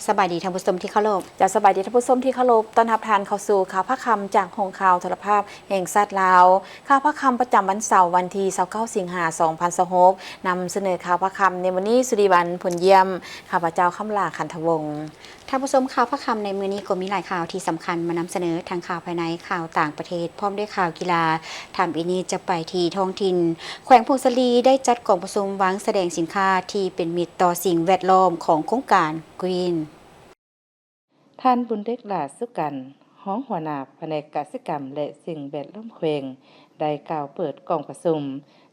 ສະບາຍດີທ່ານຜູ້ຊົມທີ່ເຄົາລົບ. ເຈົ້າ ສະບາຍດີທ່ານຜູ້ຊົມທີ່ເຄົາລົບ. ຕ້ອນຮັບທ່ານເຂົ້າສູ່ຂ່າວພາກຄ່ຳຈາກຫ້ອງຂ່າວໂທລະພາບແຫ່ງຊາດລາວ. ຂ່າວພາກຄ່ຳປະຈຳວັນເສົາ ວັນທີຊາວເກົ້າ ສິງຫາ ສອງພັນຊາວຫົກ ນຳສະເໜີຂ່າວພາກຄ່ຳໃນມື້ນີ້ ສຸລິວັນ ພົນຢ້ຽມ, ຂ້າພະເຈົ້າ ຄຳຫຼາ ຂັນທະວົງ. ທ່ານຜູ້ຊົມ, ຂ່າວພາກຄ່ຳໃນມື້ນີ້ກໍມີຫຼາຍຂ່າວທີ່ສຳຄັນມານຳສະເໜີ, ທັງຂ່າວພາຍໃນ, ຂ່າວຕ່າງປະເທດ, ພ້ອມດ້ວຍຂ່າວກິລາ. ຖາມອີກນີ້ຈະໄປທີ່ທ້ອງຖິ່ນ. ແຂວງຜົ້ງສາລີໄດ້ຈັດກອງປະຊຸມວາງສະແດງສິນຄ້າທີ່ເປັນມິດຕໍ່ສິ່ງແວດລ້ອມຂອງໂຄງການ Green. ທ່ານ ບຸນເດັກ ຫຼ້າສຸກັນ, ຮອງຫົວໜ້າພະແນກກະສິກຳ ແລະ ສິ່ງແວດລ້ອມແຂວງ ໄດ້ກ່າວເປີດກອງປະຊຸມ.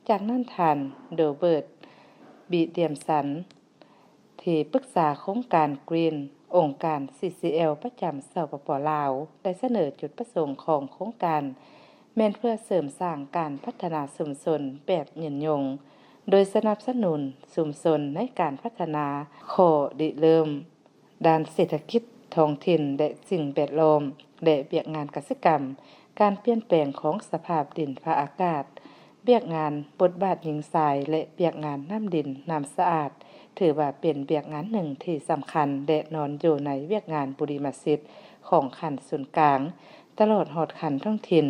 ຈາກນັ້ນ ທ່ານ ໂດເບີດ ບີດຽມສັນ ທີ່ປຶກສາໂຄງການ Green ອົງການ CCL ປະຈຳ ສປປ ລາວ ໄດ້ສະເໜີຈຸດປະສົງຂອງໂຄງການ ແມ່ນເພື່ອເສີມສ້າງການພັດທະນາຊຸມຊົນແບບຍືນຍົງ, ໂດຍສະໜັບສະໜູນຊຸມຊົນໃນການພັດທະນາຂໍ້ລິເລີ່ມດ້ານເສດຖະກິດທ້ອງຖິ່ນ ແລະ ສິ່ງແວດລ້ອມ ແລະ ວຽກງານກະສິກຳ, ການປ່ຽນແປງຂອງສະພາບດິນຟ້າອາກາດ, ວຽກງານບົດບາດຍິງຊາຍ ແລະ ວຽກງານນ້ຳດິນນ້ຳສະອາດ ຖືວ່າເປັນວຽກງານໜຶ່ງທີ່ສຳຄັນ ແລະ ນອນຢູ່ໃນວຽກງານບຸລິມະສິດຂອງຂັ້ນສູນກາງ ຕະຫຼອດຮອດຂັ້ນທ້ອງຖິ່ນ,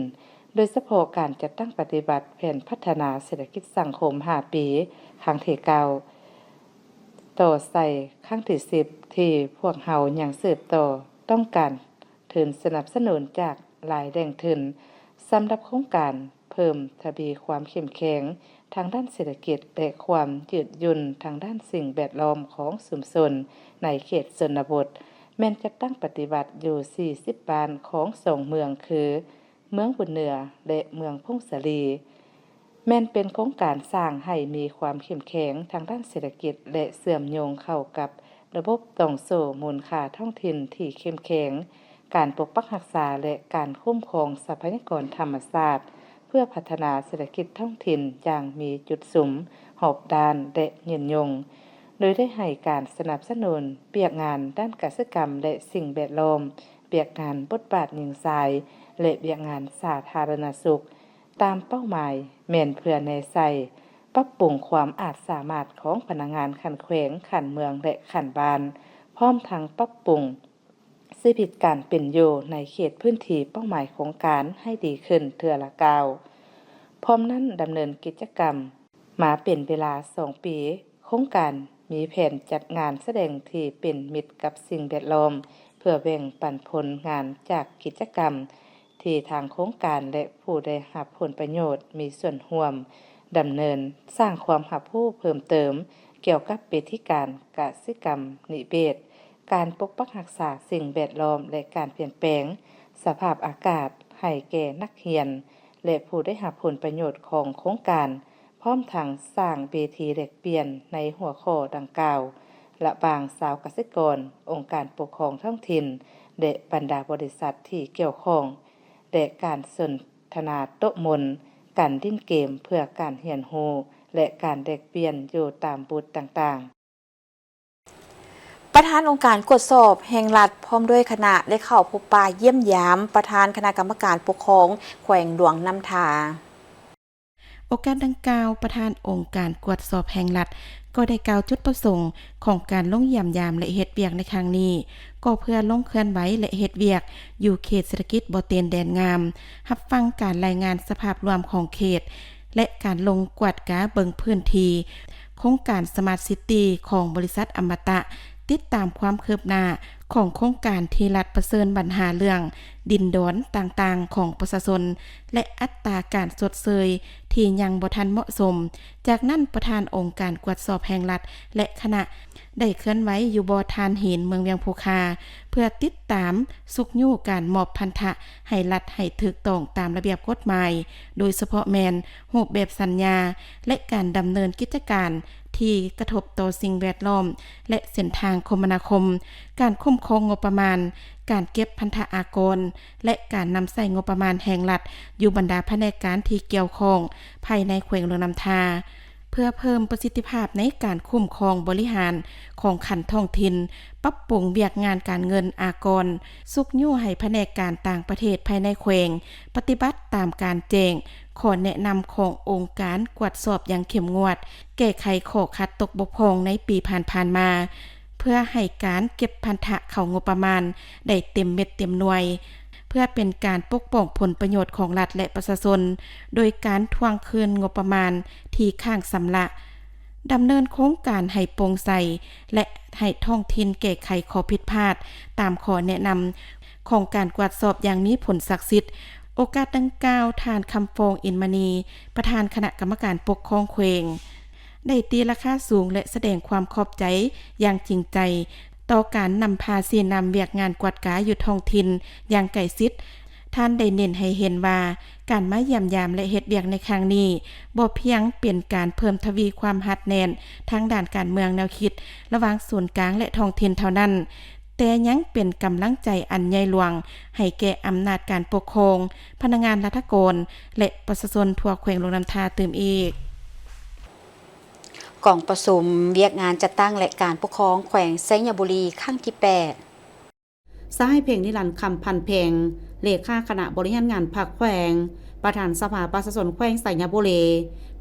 ໂດຍສະເພາະການຈັດຕັ້ງປະຕິບັດແຜນພັດທະນາເສດຖະກິດສັງຄົມຫ້າປີ ຄັ້ງທີເກົ້າ ຕໍ່ໃສ່ຄັ້ງທີສິບ ທີ່ພວກເຮົາຍັງສືບຕໍ່ຕ້ອງການ ທຶນສະໜັບສະໜູນຈາກຫຼາຍແຫຼ່ງທຶນ ສຳລັບໂຄງການເພີ່ມທະວີຄວາມເຂັ້ມແຂງທາງດ້ານເສດຖະກິດ ແລະ ຄວາມຍືດຫຍຸ່ນທາງດ້ານສິ່ງແວດລ້ອມຂອງຊຸມຊົນໃນເຂດຊົນນະບົດ ແມ່ນຈັດຕັ້ງປະຕິບັດຢູ່ສີ່ສິບບ້ານຂອງສອງເມືອງ ຄື ເມືອງບຸນເໜືອ ແລະ ເມືອງຜົ້ງສາລີ. ແມ່ນເປັນໂຄງການສ້າງໃຫ້ມີຄວາມເຂັ້ມແຂງທາງດ້ານເສດຖະກິດ ແລະ ເຊື່ອມໂຍງເຂົ້າກັບລະບົບຕ່ອງໂສ້ມູນຄ່າທ້ອງຖິ່ນທີ່ເຂັ້ມແຂງ, ການປົກປັກຮັກສາ ແລະ ການຄຸ້ມຄອງຊັບພະຍາກອນທຳມະຊາດ ເພື່ອພັດທະນາເສດຖະກິດທ້ອງຖິ່ນຢ່າງມີຈຸດສຸມຮອບດ້ານ ແລະ ຍືນຍົງ, ໂດຍໄດ້ໃຫ້ການສະໜັບສະໜູນວຽກງານດ້ານກະສິກຳ ແລະ ສິ່ງແວດລ້ອມ, ວຽກງານບົດບາດຍິງຊາຍ ແລະ ວຽກງານສາທາລະນະສຸກ. ຕາມເປົ້າໝາຍແມ່ນເພື່ອແນໃສ່ປັບປຸງຄວາມອາດສາມາດຂອງພະນັກງານຂັ້ນແຂວງ, ຂັ້ນເມືອງ ແລະ ຂັ້ນບ້ານ, ພ້ອມທັງປັບປຸງຊີວິດການເປັນຢູ່ໃນເຂດພື້ນທີ່ເປົ້າໝາຍໂຄງການໃຫ້ດີຂຶ້ນເທື່ອລະກ້າວ. ພ້ອມນັ້ນ ດຳເນີນກິດຈະກຳມາເປັນເວລາສອງປີ, ໂຄງການມີແຜນຈັດງານສະແດງທີ່ເປັນມິດກັບສິ່ງແວດລ້ອມ ເພື່ອແບ່ງປັນຜົນງານຈາກກິດຈະກຳ ທີ່ທາງໂຄງການ ແລະ ຜູ້ໄດ້ຮັບຜົນປະໂຫຍດມີສ່ວນຮ່ວມດຳເນີນ, ສ້າງຄວາມຮັບຮູ້ເພີ່ມເຕີມກ່ຽວກັບວິທີການກະສິກຳນິເວດ, ການປົກປັກຮັກສາສິ່ງແວດລ້ອມ ແລະ ການປ່ຽນແປງສະພາບອາກາດໃຫ້ແກ່ນັກຮຽນ ແລະ ຜູ້ໄດ້ຮັບຜົນປະໂຫຍດຂອງໂຄງການ, ພ້ອມທັງສ້າງເວທີແລກປ່ຽນໃນຫົວຂໍ້ດັ່ງກ່າວ ລະຫວ່າງຊາວກະສິກອນ, ອົງການປົກຄອງທ້ອງຖິ່ນ ແລະ ບັນດາບໍລິສັດທີ່ກ່ຽວຂ້ອງ ແລະ ການສົນທະນາໂຕະມົນ, ການຫຼິ້ນເກມເພື່ອການຮຽນຮູ້ ແລະ ການແລກປ່ຽນຢູ່ຕາມບູດຕ່າງໆ. ປະທານອົງການກວດສອບແຫ່ງລັດ ພ້ອມດ້ວຍຄະນະ ໄດ້ເຂົ້າພົບປະຢ້ຽມຢາມປະທານຄະນະກຳມະການປົກຄອງແຂວງຫຼວງນ້ຳທາ. ໂອກາດດັ່ງກ່າວ, ປະທານອົງການກວດສອບແຫ່ງລັດ ກໍໄດ້ກ່າວຈຸດປະສົງຂອງການລົງຢ້ຽມຢາມ ແລະ ເຮັດວຽກໃນຄັ້ງນີ້ ກໍເພື່ອລົງເຄື່ອນໄຫວ ແລະ ເຮັດວຽກຢູ່ເຂດເສດຖະກິດບໍ່ເຕັນແດນງາມ, ຮັບຟັງການລາຍງານສະພາບລວມຂອງເຂດ ແລະ ການລົງກວດກາເບິ່ງພື້ນທີ່ໂຄງການສະມາດຊິຕີຂອງບໍລິສັດອະມະຕະ, ຕິດຕາມຄວາມຄືບໜ້າຂອງໂຄງການທີ່ລັດປະເຊີນບັນຫາເລື່ອງດິນດອນຕ່າງໆຂອງປະຊາຊົນ ແລະ ອັດຕາການຊົດເຊີຍທີ່ຍັງບໍ່ທັນເໝາະສົມ. ຈາກນັ້ນ ປະທານອົງການກວດສອບແຫ່ງລັດ ແລະ ຄະນະ ໄດ້ເຄື່ອນໄຫວຢູ່ບໍ່ຖ່ານຫີນ ເມືອງວຽງພູຄາ ເພື່ອຕິດຕາມຊຸກຍູ້ການມອບພັນທະໃຫ້ລັດໃຫ້ຖືກຕ້ອງຕາມລະບຽບກົດໝາຍ, ໂດຍສະເພາະແມ່ນຮູບແບບສັນຍາ ແລະ ການດຳເນີນກິດຈະການທີ່ກະທົບຕໍ່ສິ່ງແວດລ້ອມ ແລະ ເສັ້ນທາງຄົມມະນາຄົມ, ການຄຸ້ມຄອງງົບປະມານ, ການເກັບພັນທະອາກອນ ແລະ ການນຳໃຊ້ງົບປະມານແຫ່ງລັດຢູ່ບັນດາພະແນກການທີ່ກ່ຽວຂ້ອງພາຍໃນແຂວງຫຼວງນ້ຳທາ. ເພື່ອເພີ່ມປະສິດທິພາບໃນການຄຸ້ມຄອງບໍລິຫານຂອງຂັ້ນທ້ອງຖິ່ນ, ປັບປຸງວຽກງານການເງິນອາກອນ, ຊຸກຍູ້ໃຫ້ພະແນກການຕ່າງປະເທດພາຍໃນແຂວງປະຕິບັດຕາມການແຈ້ງຂໍ້ແນະນຳຂອງອົງການກວດສອບຢ່າງເຂັ້ມງວດ, ແກ້ໄຂຂໍ້ຂັດຕົກບົກຜ່ອງໃນປີຜ່ານໆມາ, ເ ພື່ອໃຫ້ການເກັບພັນທະເຂົ້າງົບປະມານໄດ້ເຕັມເມັດເຕັມໜ່ວຍ, ເພື່ອເປັນການປົກປ້ອງຜົນປະໂຫຍດຂອງລັດ ແລະ ປະຊາຊົນ, ໂດຍການທວງຄືນງົບປະມານທີ່ຄ້າງຊຳລະ, ດຳເນີນໂຄງການໃຫ້ໂປ່ງໃສ ແລະ ໃຫ້ທ້ອງຖິ່ນແກ້ໄຂຂໍ້ຜິດພາດຕາມຂໍ້ແນະນຳຂອງການກວດສອບຢ່າງມີຜົນສັກສິດ. ໂອກາດດັ່ງກ່າວ, ທ່ານ ຄຳຟອງ ອິນມະນີ ປະທານຄະນະກຳມະການປົກຄອງແຂວງ ໄດ້ຕີລາຄາສູງ ແລະ ສະແດງຄວາມຂອບໃຈຢ່າງຈິງໃຈ ຕໍ່ການນຳພາຊີ້ນຳວຽກງານກວດກາຢູ່ທ້ອງຖິ່ນຢ່າງໃກ້ຊິດ. ທ່ານໄດ້ເນັ້ນໃຫ້ເຫັນວ່າ ການມາຢ້ຽມຢາມ ແລະ ເຮັດວຽກໃນຄັ້ງນີ້ ບໍ່ພຽງເປັນການເພີ່ມທະວີຄວາມຮັດແໜ້ນທາງດ້ານການເມືອງແນວຄິດລະຫວ່າງສູນກາງ ແລະ ທ້ອງຖິ່ນເທົ່ານັ້ນ, ແຕ່ຍັງເປັນກຳລັງໃຈອັນໃຫຍ່ຫຼວງໃຫ້ແກ່ອຳນາດການປົກຄອງ, ພະນັກງານລັດຖະກອນ ແລະ ປະຊາຊົນທົ່ວແຂວງຫຼວງນ້ຳທາຕື່ມອີກ. ກອງປະຊຸມວຽກງານຈັດຕັ້ງ ແລະ ການປົກຄອງແຂວງໄຊຍະບູລີ ຄັ້ງທີແປດ. ຊາຍເພັງ ນິລັນ ຄຳພັນເພັງ ເລຂາຄະນະບໍລິຫານງານພັກແຂວງ, ປະທານສະພາປະຊາຊົນແຂວງໄຊຍະບູລີ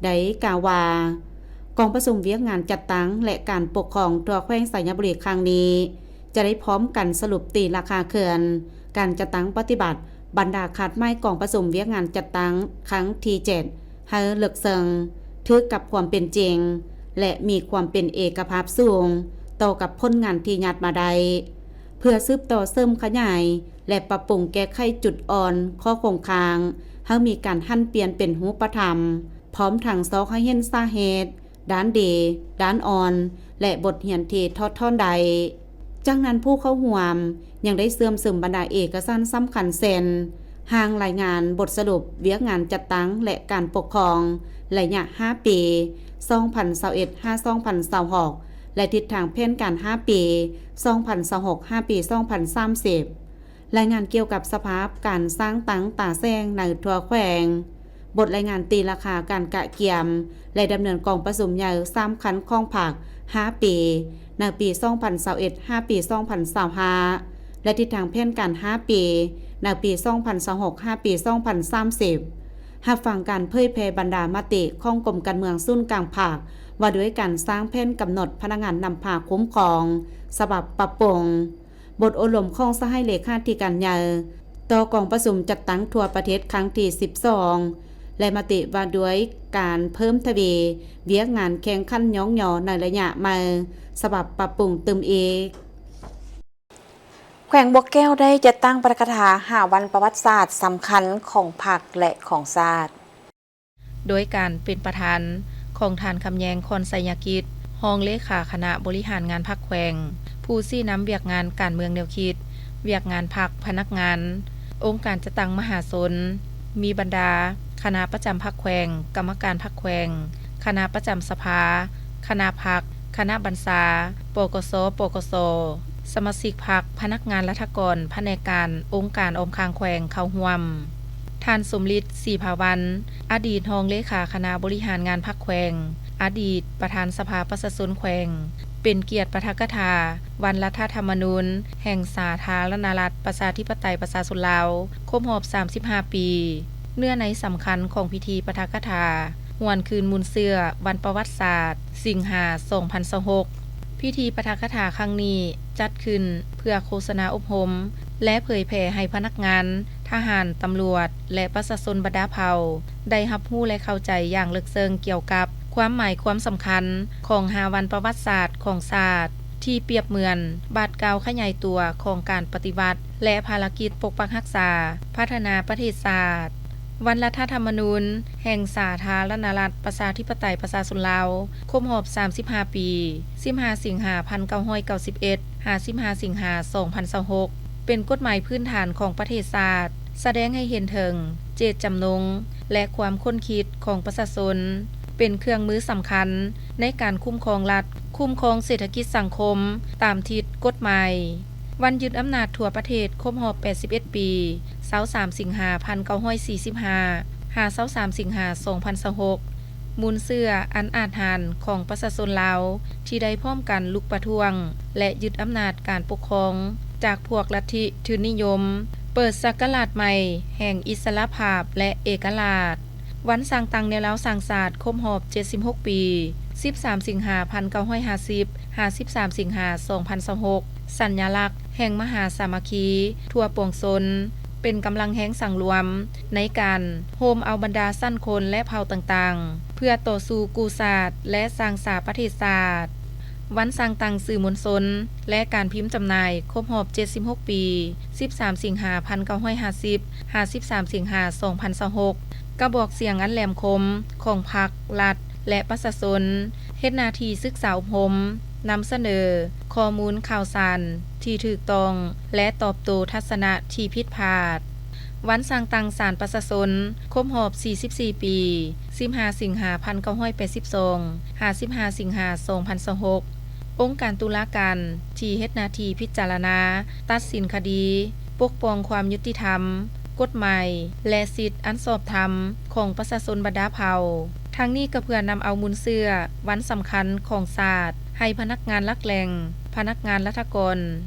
ໄດ້ກ່າວວ່າ ກອງປະຊຸມວຽກງານຈັດຕັ້ງ ແລະ ການປົກຄອງທົ່ວແຂວງໄຊຍະບູລີຄັ້ງນີ້ ຈະໄດ້ພ້ອມກັນສະຫຼຸບຕີລາຄາເຄື່ອນການຈັດຕັ້ງປະຕິບັດບັນດາຄາດໝາຍກອງປະຊຸມວຽກງານຈັດຕັ້ງຄັ້ງທີເຈັດ ໃຫ້ເລິກເຊິ່ງ, ຖືກກັບຄວາມເປັນຈິງ ແລະ ມີຄວາມເປັນເອກະພາບສູງຕໍ່ກັບຜົນງານທີ່ຍາດມາໄດ້, ເພື່ອສືບຕໍ່ເສີມຂະຫຍາຍ ແລະ ປັບປຸງແກ້ໄຂຈຸດອ່ອນ, ຂໍ້ຄົງຄ້າງ ໃຫ້ມີການຫັນປ່ຽນເປັນຮູບປະທຳ, ພ້ອມທັງຊອກໃຫ້ເຫັນສາເຫດ, ດ້ານດີ, ດ້ານອ່ອນ ແລະ ບົດຮຽນທີ່ຖອດຖອນໄດ້. ຈາກນັ້ນ, ຜູ້ເຂົ້າຮ່ວມຍັງໄດ້ເຊື່ອມຊຶມບັນດາເອກະສານສຳຄັນ ເຊັ່ນ ຮ່າງລາຍງານບົດສະຫຼຸບວຽກງານຈັດຕັ້ງ ແລະ ການປົກຄອງໄລຍະຫ້າປີ ສອງພັນຊາວເອັດ ຫາ ສອງພັນຊາວຫົກ ແລະ ທິດທາງແຜນການຫ້າປີ ສອງພັນຊາວຫົກ ຫາ ປີສອງພັນສາມສິບ. ລາຍງານກ່ຽວກັບສະພາບການສ້າງຕັ້ງຕາແສງໃນທົ່ວແຂວງ, ບົດລາຍງານຕີລາຄາການກະກຽມ ແລະ ດຳເນີນກອງປະຊຸມໃຫຍ່ສາມຂັ້ນຂອງພັກຫ້າປີ ໃນປີສອງພັນຊາວເອັດ ຫາ ປີສອງພັນຊາວຫ້າ ແລະ ທິດທາງແຜນການຫ້າປີ ໃນປີສອງພັນຊາວຫົກ ຫາ ປີສອງພັນສາມສິບ. ຮັບຟັງການເຜີຍແຜ່ບັນດາມະຕິຂອງກົມການເມືອງສູນກາງພັກ ວ່າດ້ວຍການສ້າງແຜນກຳນົດພະນັກງານນຳພາຄຸ້ມຄອງ ສະບັບປັບປຸງ. ບົດໂອ້ລົມຂອງສະຫາຍເລຂາທິການໃຫຍ່ຕໍ່ກອງປະຊຸມຈັດຕັ້ງທົ່ວປະເທດຄັ້ງທີສິບສອງ ແລະ ມະຕິວ່າດ້ວຍການເພີ່ມທະວີວຽກງານແຂ່ງຂັນຍ້ອງຍໍໃນໄລຍະໃໝ່ ສະບັບປັບປຸງຕື່ມອີກ. ແຂວງບໍ່ແກ້ວໄດ້ຈັດຕັ້ງປາຖະກະຖາຫ້າວັນປະຫວັດສາດສຳຄັນຂອງພັກ ແລະ ຂອງຊາດ. ໂດຍການເປັນປະທານຂອງທ່ານ ຄຳແຍງ ຄອນໄຊຍະກິດ ຮອງເລຂາຄະນະບໍລິຫານງານພັກແຂວງ, ຜູ້ຊີ້ນຳວຽກງານການເມືອງແນວຄິດ, ວຽກງານພັກ, ພະນັກງານ, ອົງການຈັດຕັ້ງມະຫາຊົນ, ມີບັນດາຄະນະປະຈຳພັກແຂວງ, ກຳມະການພັກແຂວງ, ຄະນະປະຈຳສະພາ, ຄະນະພັກ, ຄະນະບັນຊາ, ປກສ, ປກສ, ສະມາຊິກພັກ, ພະນັກງານລັດຖະກອນ, ພະແນກການ, ອົງການອ້ອມຂ້າງແຂວງເຂົ້າຮ່ວມ. ທ່ານ ສົມລິດ ສີພາວັນ ອະດີດຮອງເລຂາຄະນະບໍລິຫານງານພັກແຂວງ, ອະດີດປະທານສະພາປະຊາຊົນແຂວງ, ເປັນກຽດປາຖະກະຖາວັນລັດຖະທຳມະນູນແຫ່ງສາທາລະນະລັດ ປະຊາທິປະໄຕ ປະຊາຊົນລາວ ຄົບຮອບສາມສິບຫ້າປີ. ເນື້ອໃນສຳຄັນຂອງພິທີປາຖະກະຖາ ຫວນຄືນມູນເຊື້ອວັນປະຫວັດສາດ ສິງຫາ ສອງພັນຊາວຫົກ. ພິທີປາຖະກະຖາຄັ້ງນີ້ຈັດຂຶ້ນເພື່ອໂຄສະນາອົບຮົມ ແລະ ເຜີຍແຜ່ໃຫ້ພະນັກງານ, ທະຫານ, ຕຳຫຼວດ ແລະ ປະຊາຊົນບັນດາເຜົ່າ ໄດ້ຮັບຮູ້ ແລະ ເຂົ້າໃຈຢ່າງເລິກເຊິ່ງກ່ຽວກັບຄວາມໝາຍຄວາມສຳຄັນຂອງຫ້າວັນປະຫວັດສາດຂອງຊາດ ທີ່ປຽບເໝືອນບາດກ້າວຂະຫຍາຍຕົວຂອງການປະຕິວັດ ແລະ ພາລະກິດປົກປັກຮັກສາ, ພັດທະນາປະເທດຊາດ. ວັນລັດຖະທຳມະນູນແຫ່ງສາທາລະນະລັດ ປະຊາທິປະໄຕ ປະຊາຊົນລາວ ຄົບຮອບສາມສິບຫ້າປີ, ສິບຫ້າ ສິງຫາ ພັນເກົ້າຮ້ອຍເກົ້າສິບເອັດ ຫາ ສິບຫ້າ ສິງຫາ ສອງພັນຊາວຫົກ ເປັນກົດໝາຍພື້ນຖານຂອງປະເທດຊາດ, ສະແດງໃຫ້ເຫັນເຖິງເຈດຈຳນົງ ແລະ ຄວາມຄົ້ນຄິດຂອງປະຊາຊົນ, ເປັນເຄື່ອງມືສຳຄັນໃນການຄຸ້ມຄອງລັດ, ຄຸ້ມຄອງເສດຖະກິດສັງຄົມຕາມທິດກົດໝາຍ. ວັນຍຶດອຳນາດທົ່ວປະເທດຄົບຮອບແປດສິບເອັດປີ, ຊາວສາມ ສິງຫາ ພັນເກົ້າຮ້ອຍສີ່ສິບຫ້າ ຫາ ຊາວສາມ ສິງຫາ ສອງພັນຊາວຫົກ ມູນເຊື້ອອັນອາດຫານຂອງປະຊາຊົນລາວ ທີ່ໄດ້ພ້ອມກັນລຸກປະທ້ວງ ແລະ ຍຶດອຳນາດການປົກຄອງຈາກພວກລັດທິທຶນນິຍົມ, ເປີດສັກກະລາດໃໝ່ແຫ່ງອິດສະຫຼະພາບ ແລະ ເອກະລາດ. ວັນສ້າງຕັ້ງແນວລາວສ້າງຊາດຄົບຮອບເຈັດສິບຫົກປີ, ຊ ສິບສາມ ສິງຫາ ພັນເກົ້າຮ້ອຍຫ້າສິບ ຫາ ສິບສາມ ສິງຫາ ສອງພັນຊາວຫົກ ສັນຍາລັກແຫ່ງມະຫາສາມັກຄີທົ່ວປວງຊົນ ເປັນກຳລັງແຮງສັງລວມໃນການໂຮມເອົາບັນດາຊັ້ນຄົນ ແລະ ເຜົ່າຕ່າງໆ ເພື່ອຕໍ່ສູ້ກູ້ຊາດ ແລະ ສ້າງສາປະເທດຊາດ. ວັນສ້າງຕັ້ງສື່ມວນຊົນ ແລະ ການພິມຈຳໜ່າຍຄົບຮອບເຈັດສິບຫົກປີ ສິບສາມ ສິງຫາ ພັນເກົ້າຮ້ອຍຫ້າສິບ ຫາ ສິບສາມ ສິງຫາ ສອງພັນຊາວຫົກ ກະບອກສຽງອັນແຫຼມຄົມຂອງພັກ, ລັດ ແລະ ປະຊາຊົນ ເຮັດໜ້າທີ່ສຶກສາອົບຮົມ, ນຳສະເໜີຂໍ້ມູນຂ່າວສານທີ່ຖືກຕ້ອງ ແລະ ຕອບໂຕ້ທັດສະນະທີ່ຜິດພາດ. ວັນສ້າງຕັ້ງສານປະຊາຊົນຄົບຮອບສີ່ສິບສີ່ປີ ສິບຫ້າ ສິງຫາ ພັນເກົ້າຮ້ອຍແປດສິບສອງ ຫາ ສິບຫ້າ ສິງຫາ ສອງພັນຊາວຫົກ ອົງການຕຸລາການທີ່ເຮັດໜ້າທີ່ພິຈາລະນາ, ຕັດສິນຄະດີ, ປົກປ້ອງຄວາມຍຸຕິທຳ, ກົດໝາຍ ແລະ ສິດອັນຊອບທຳຂອງປະຊາຊົນບັນດາເຜົ່າ. ທັງນີ້ກໍເພື່ອນຳເອົາມູນເຊື້ອວັນສຳຄັນຂອງຊາດ ໃຫ້ພະນັກງານຫຼັກແຫຼ່ງ, ພະນັກງານລັດຖະກອນ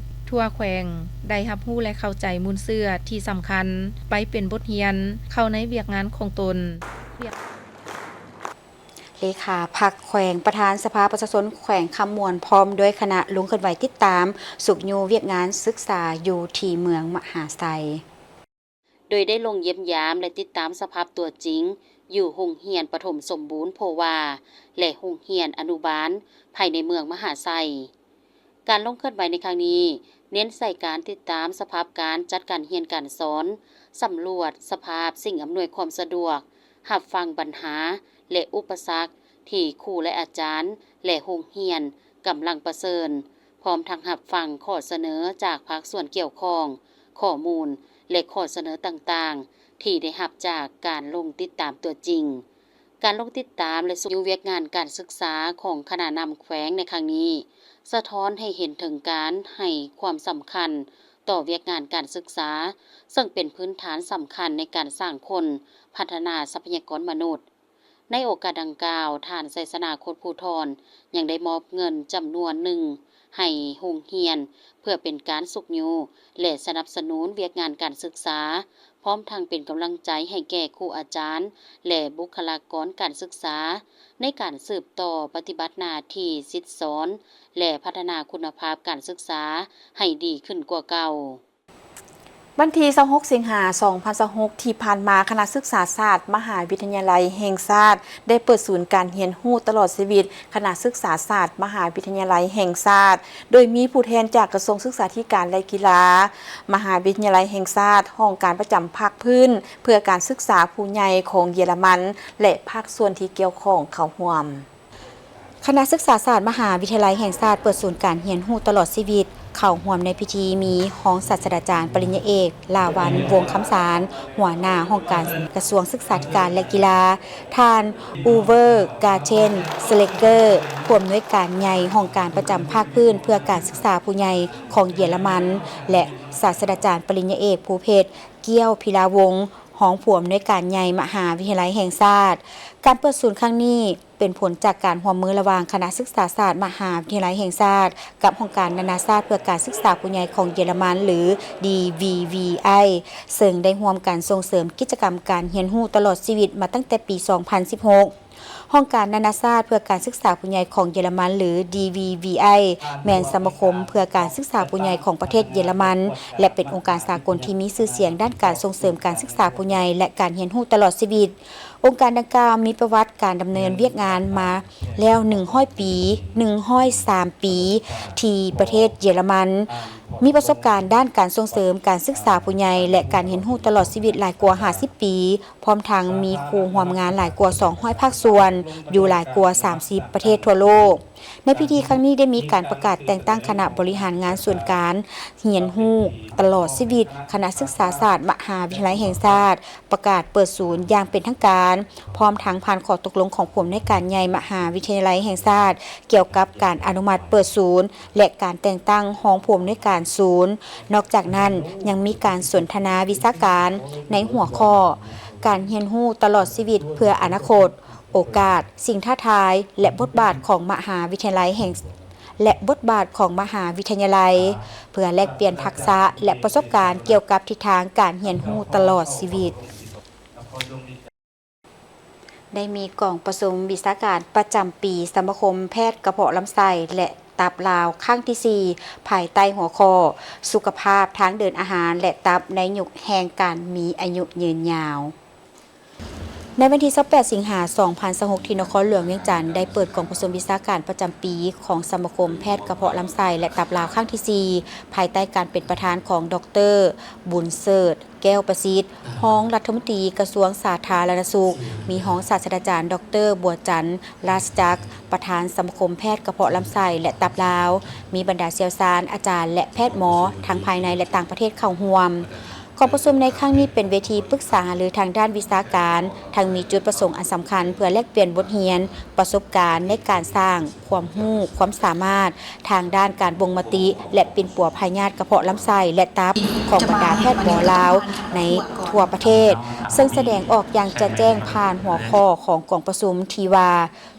ທົ່ວແຂວງໄດ້ຮັບຮູ້ ແລະ ເຂົ້າໃຈມູນເຊື້ອທີ່ສຳຄັນ ໄປເປັນບົດຮຽນເຂົ້າໃນວຽກງານຂອງຕົນ. ເລຂາພັກແຂວງ, ປະທານສະພາປະຊາຊົນແຂວງຄຳມ່ວນ ພ້ອມດ້ວຍຄະນະລົງເຄື່ອນໄຫວຕິດຕາມຊຸກຍູ້ວຽກງານສຶກສາຢູ່ທີ່ເມືອງມະຫາໄຊ. ໂດຍໄດ້ລົງຢ້ຽມຢາມ ແລະ ຕິດຕາມສະພາບຕົວຈິງຢູ່ໂຮງຮຽນປະຖົມສົມບູນໂພວາ ແລະ ໂຮງຮຽນອະນຸບານພາຍໃນເມືອງມະຫາໄຊ. ການລົງເຄື່ອນໄຫວໃນຄັ້ງນີ້ ເນັ້ນໃສ່ການຕິດຕາມສະພາບການຈັດການຮຽນການສອນ, ສຳຫຼວດສະພາບສິ່ງອຳນວຍຄວາມສະດວກ, ຮັບຟັງບັນຫາ ແລະ ອຸປະສັກທີ່ຄູ ແລະ ອາຈານ ແລະ ໂຮງຮຽນກຳລັງປະເຊີນ, ພ້ອມທັງຮັບຟັງຂໍ້ສະເໜີຈາກພາກສ່ວນກ່ຽວຂ້ອງ, ຂໍ້ມູນ ແລະ ຂໍ້ສະເໜີຕ່າງໆ ທີ່ໄດ້ຮັບຈາກການລົງຕິດຕາມຕົວຈິງ. ການລົງຕິດຕາມ ແລະ ຊຸກຍູ້ວຽກງານການສຶກສາຂອງຄະນະນຳແຂວງໃນຄັ້ງນີ້ ສະທ້ອນໃຫ້ເຫັນເຖິງການໃຫ້ຄວາມສຳຄັນຕໍ່ວຽກງານການສຶກສາ, ເຊິ່ງເປັນພື້ນຖານສຳຄັນໃນການສ້າງຄົນ, ພັດທະນາຊັບພະຍາກອນມະນຸດ. ໃນໂອກາດດັ່ງກ່າວ, ທ່ານ ໄຊຊະນາ ໂຄດພູທອນ ຍັງໄດ້ມອບເງິນຈຳນວນໜຶ່ງໃຫ້ໂຮງຮຽນ ເພື່ອເປັນການຊຸກຍູ້ ແລະ ສະໜັບສະໜູນວຽກງານການສຶກສາ, ພ້ອມທັງເປັນກຳລັງໃຈໃຫ້ແກ່ຄູອາຈານ ແລະ ບຸກຄະລາກອນການສຶກສາ ໃນການສືບຕໍ່ປະຕິບັດໜ້າທີ່ສິດສອນ ແລະ ພັດທະນາຄຸນນະພາບການສຶກສາໃຫ້ດີຂຶ້ນກວ່າເກົ່າ. ວັນທີຊາວຫົກ ສິງຫາ ສອງພັນຊາວຫົກ ທີ່ຜ່ານມາ, ຄະນະສຶກສາສາດ ມະຫາວິທະຍາໄລແຫ່ງຊາດ ໄດ້ເປີດສູນການຮຽນຮູ້ຕະຫຼອດຊີວິດ ຄະນະສຶກສາສາດ ມະຫາວິທະຍາໄລແຫ່ງຊາດ ໂດຍມີຜູ້ແທນຈາກກະຊວງສຶກສາທິການ ແລະ ກິລາ, ມະຫາວິທະຍາໄລແຫ່ງຊາດ, ຫ້ອງການປະຈຳພາກພື້ນເພື່ອການສຶກສາຜູ້ໃຫຍ່ຂອງເຢຍລະມັນ ແລະ ພາກສ່ວນທີ່ກ່ຽວຂ້ອງເຂົ້າຮ່ວມ. ຄະນະສຶກສາສາດ ມະຫາວິທະຍາໄລແຫ່ງຊາດ ເປີດສູນການຮຽນຮູ້ຕະຫຼອດຊີວິດ. ເຂົ້າຮ່ວມໃນພິທີມີຮອງສາດສະດາຈານປະລິນຍາເອກ ລາວັນ ວົງຄຳສານ, ຫົວໜ້າຫ້ອງການກະຊວງສຶກສາທິການ ແລະ ກິລາ, ທ່ານ ອູເວີ ກາເທນ ສະເລັກເກີ ຜູ້ອຳນວຍການໃຫຍ່ຫ້ອງການປະຈຳພາກພື້ນເພື່ອການສຶກສາຜູ້ໃຫຍ່ຂອງເຢຍລະມັນ ແລະ ສາດສະດາຈານປະລິນຍາເອກ ພູເພັດ ກ້ຽວພິລາວົງ ຮອງຜູ້ອຳນວຍການໃຫຍ່ມະຫາວິທະຍາໄລແຫ່ງຊາດ. ການເປີດສູນຄັ້ງນີ້ ເປັນຜົນຈາກການຮ່ວມມືລະຫວ່າງຄະນະສຶກສາສາດມະຫາວິທະຍາໄລແຫ່ງຊາດ ກັບຫ້ອງການນານາຊາດເພື່ອການສຶກສາຜູ້ໃຫຍ່ຂອງເຢຍລະມັນ ຫຼື ດີວີວີໄອ ເຊິ່ງໄດ້ຮ່ວມກັນສົ່ງເສີມກິດຈະກຳການຮຽນຮູ້ຕະຫຼອດຊີວິດມາຕັ້ງແຕ່ປີສອງພັນສິບຫົກ. ຫ້ອງການນານາຊາດເພື່ອການສຶກສາຜູ້ໃຫຍ່ຂອງເຢຍລະມັນ ຫຼື ດີວີວີໄອ ແມ່ນສະມາຄົມເພື່ອການສຶກສາຜູ້ໃຫຍ່ຂອງປະເທດເຢຍລະມັນ ແລະ ເປັນອົງການສາກົນທີ່ມີຊື່ສຽງດ້ານການສົ່ງເສີມການສຶກສາຜູ້ໃຫຍ່ ແລະ ການຮຽນຮູ້ຕະຫຼອດຊີວິດ. ອົງການດັ່ງກ່າວມີປະຫວັດການດຳເນີນວຽກງານມາແລ້ວໜຶ່ງຮ້ອຍປີ, ໜຶ່ງຮ້ອຍສາມປີ ທີ່ປະເທດເຢຍລະມັນ, ມີປະສົບການດ້ານການສົ່ງເສີມການສຶກສາຜູ້ໃຫຍ່ ແລະ ການຮຽນຮູ້ຕະຫຼອດຊີວິດຫຼາຍກວ່າຫ້າສິບປີ, ພ້ອມທັງມີຄູ່ຮ່ວມງານຫຼາຍກວ່າສອງຮ້ອຍພາກສ່ວນ ຢູ່ຫຼາຍກວ່າສາມສິບປະເທດທົ່ວໂລກ. ໃນພິທີຄັ້ງນີ້ໄດ້ມີການປະກາດແຕ່ງຕັ້ງຄະນະບໍລິຫານງານສູນການຮຽນຮູ້ຕະຫຼອດຊີວິດ ຄະນະສຶກສາສາດມະຫາວິທະຍາໄລແຫ່ງຊາດ ປະກາດເປີດສູນຢ່າງເປັນທາງການ, ພ້ອມທັງຜ່ານຂໍ້ຕົກລົງຂອງຜູ້ອຳນວຍການໃຫຍ່ມະຫາວິທະຍາໄລແຫ່ງຊາດ ກ່ຽວກັບການອະນຸມັດເປີດສູນ ແລະ ການແຕ່ງຕັ້ງຮອງຜູ້ອຳນວຍການສູນ. ນອກຈາກນັ້ນ, ຍັງມີການສົນທະນາວິຊາການໃນຫົວຂໍ້ ການຮຽນຮູ້ຕະຫຼອດຊີວິດເພື່ອອະນາຄົດ, ໂອກາດ, ສິ່ງທ້າທາຍ ແລະ ບົດບາດຂອງມະຫາວິທະຍາໄລແຫ່ງ ແລະ ບົດບາດຂອງມະຫາວິທະຍາໄລ ເພື່ອແລກປ່ຽນທັກສະ ແລະ ປະສົບການກ່ຽວກັບທິດທາງການຮຽນຮູ້ຕະຫຼອດຊີວິດ. ໄດ້ມີກອງປະຊຸມວິຊາການປະຈຳປີສະມາຄົມແພດກະເພາະລຳໄສ້ ແລະ ຕັບລາວ ຄັ້ງທີສີ່ ພາຍໃຕ້ຫົວຂໍ້ ສຸຂະພາບທາງເດີນອາຫານ ແລະ ຕັບໃນຍຸກແຫ່ງການມີອາຍຸຍືນຍາວ. ໃນວັນທີຊາວແປດ ສິງຫາ ສອງພັນຊາວຫົກ ທີ່ນະຄອນຫຼວງວຽງຈັນ ໄດ້ເປີດກອງປະຊຸມວິຊາການປະຈຳປີຂອງສະມາຄົມແພດກະເພາະລຳໄສ້ ແລະ ຕັບລາວ ຄັ້ງທີສີ່ ພາຍໃຕ້ການເປັນປະທານຂອງ ດອກເຕີ ບຸນເສີດ ແກ້ວປະສິດ ຮອງລັດຖະມົນຕີກະຊວງສາທາລະນະສຸກ, ມີຮອງສາດສະດາຈານ ດອກເຕີ ບົວຈັນ ລາຊະຈັກ ປະທານສະມາຄົມແພດກະເພາະລຳໄສ້ ແລະ ຕັບລາວ, ມີບັນດາຊ່ຽວຊານ, ອາຈານ ແລະ ແພດໝໍ ທັງພາຍໃນ ແລະ ຕ່າງປະເທດເຂົ້າຮ່ວມ. ກອງປະຊຸມໃນຄັ້ງນີ້ເປັນເວທີປຶກສາຫາລືທາງດ້ານວິຊາການ, ທັງມີຈຸດປະສົງອັນສຳຄັນເພື່ອແລກປ່ຽນບົດຮຽນ, ປະສົບການໃນການສ້າງຄວາມຮູ້, ຄວາມສາມາດ ທາງດ້ານການບົ່ງມະຕິ ແລະ ປິ່ນປົວພະຍາດກະເພາະລຳໄສ້ ແລະ ຕັບ ຂອງບັນດາແພດໝໍລາວໃນທົ່ວປະເທດ, ເຊິ່ງສະແດງອອກຢ່າງຈະແຈ້ງຜ່ານຫົວຂໍ້ຂອງກອງປະຊຸມທີ່ວ່າ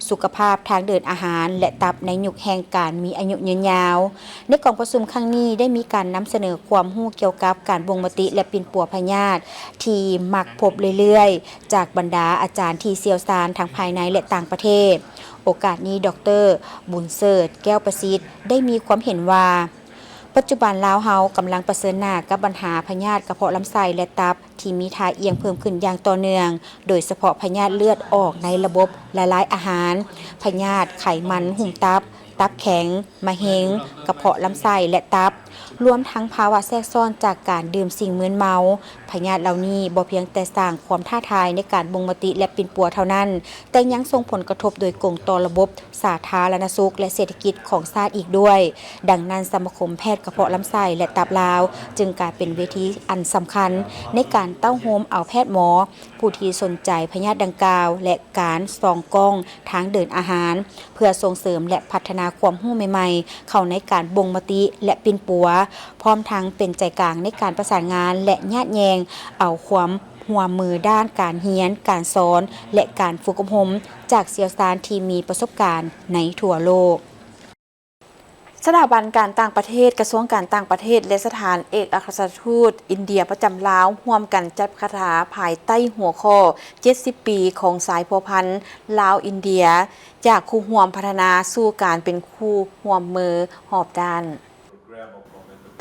ສຸຂະພາບທາງເດີນອາຫານ ແລະ ຕັບໃນຍຸກແຫ່ງການມີອາຍຸຍືນຍາວ. ໃນກອງປະຊຸມຄັ້ງນີ້ໄດ້ມີການນຳສະເໜີຄວາມຮູ້ກ່ຽວກັບການບົ່ງມະຕິ ແລະ ປິ່ນປົວພະຍາດທີ່ມັກພົບເລື້ອຍໆ ຈາກບັນດາອາຈານທີ່ຊ່ຽວຊານທັງພາຍໃນ ແລະ ຕ່າງປະເທດ. ໂອກາດນີ້ ດອກເຕີ ບຸນເສີດ ແກ້ວປະສິດ ໄດ້ມີຄວາມເຫັນວ່າ ປັດຈຸບັນລາວເຮົາກຳລັງປະເຊີນໜ້າກັບບັນຫາພະຍາດກະເພາະລຳໄສ້ ແລະ ຕັບ ທີ່ມີທ່າອ່ຽງເພີ່ມຂຶ້ນຢ່າງຕໍ່ເນື່ອງ, ໂດຍສະເພາະພະຍາດເລືອດອອກໃນລະບົບລະລາຍອາຫານ, ພະຍາດໄຂມັນຫຸ້ມຕັບ, ຕັບແຂງ, ມະເຮັງ, ກະເພາະລຳໄສ້ ແລະ ຕັບ, ລວມທັງພາວະແຊກຊ້ອນຈາກການດື່ມສິ່ງມຶນເມົາ. ພະຍາດເຫຼົ່ານີ້ບໍ່ພຽງແຕ່ສ້າງຄວາມທ້າທາຍໃນການບົ່ງມະຕິ ແລະ ປິ່ນປົວເທົ່ານັ້ນ, ແຕ່ຍັງສົ່ງຜົນກະທົບໂດຍກົງຕໍ່ລະບົບ ສາທາລະນະສຸກ ແລະ ເສດຖະກິດຂອງຊາດອີກດ້ວຍ. ດັ່ງນັ້ນ, ສະມາຄົມແພດກະເພາະລຳໄສ້ ແລະ ຕັບລາວ ຈຶ່ງກາຍເປັນເວທີອັນສຳຄັນໃນການເຕົ້າໂຮມເອົາແພດໝໍ ຜູ້ທີ່ສົນໃຈພະຍາດດັ່ງກ່າວ ແລະ ການສ່ອງກ້ອງທາງເດີນອາຫານ, ເພື່ອສົ່ງເສີມ ແລະ ພັດທະນາຄວາມຮູ້ໃໝ່ໆ ເຂົ້າໃນການບົ່ງມະຕິ ແລະ ປິ່ນປົວ, ພ້ອມທັງເປັນໃຈກາງໃນການປະສານງານ ແລະ ຍາດແຍ່ງເອົາຄວາມ ຮ່ວມມືດ້ານການຮຽນ, ການສອນ ແລະ ການຝຶກອົບຮົມຈາກຊ່ຽວຊານທີ່ມີປະສົບການໃນທົ່ວໂລກ. ສະຖາບັນການຕ່າງປະເທດ, ກະຊວງການຕ່າງປະເທດ ແລະ ສະຖານເອກອັກຄະລັດຖະທູດອິນເດຍປະຈຳລາວ ຮ່ວມກັນຈັດປາຖະກະຖາພາຍໃຕ້ຫົວຂໍ້ ເຈັດສິບປີຂອງສາຍພົວພັນລາວ-ອິນເດຍ ຈາກຄູ່ຮ່ວມພັດທະນາສູ່ການເປັນຄູ່ຮ່ວມມືຮອບດ້ານ.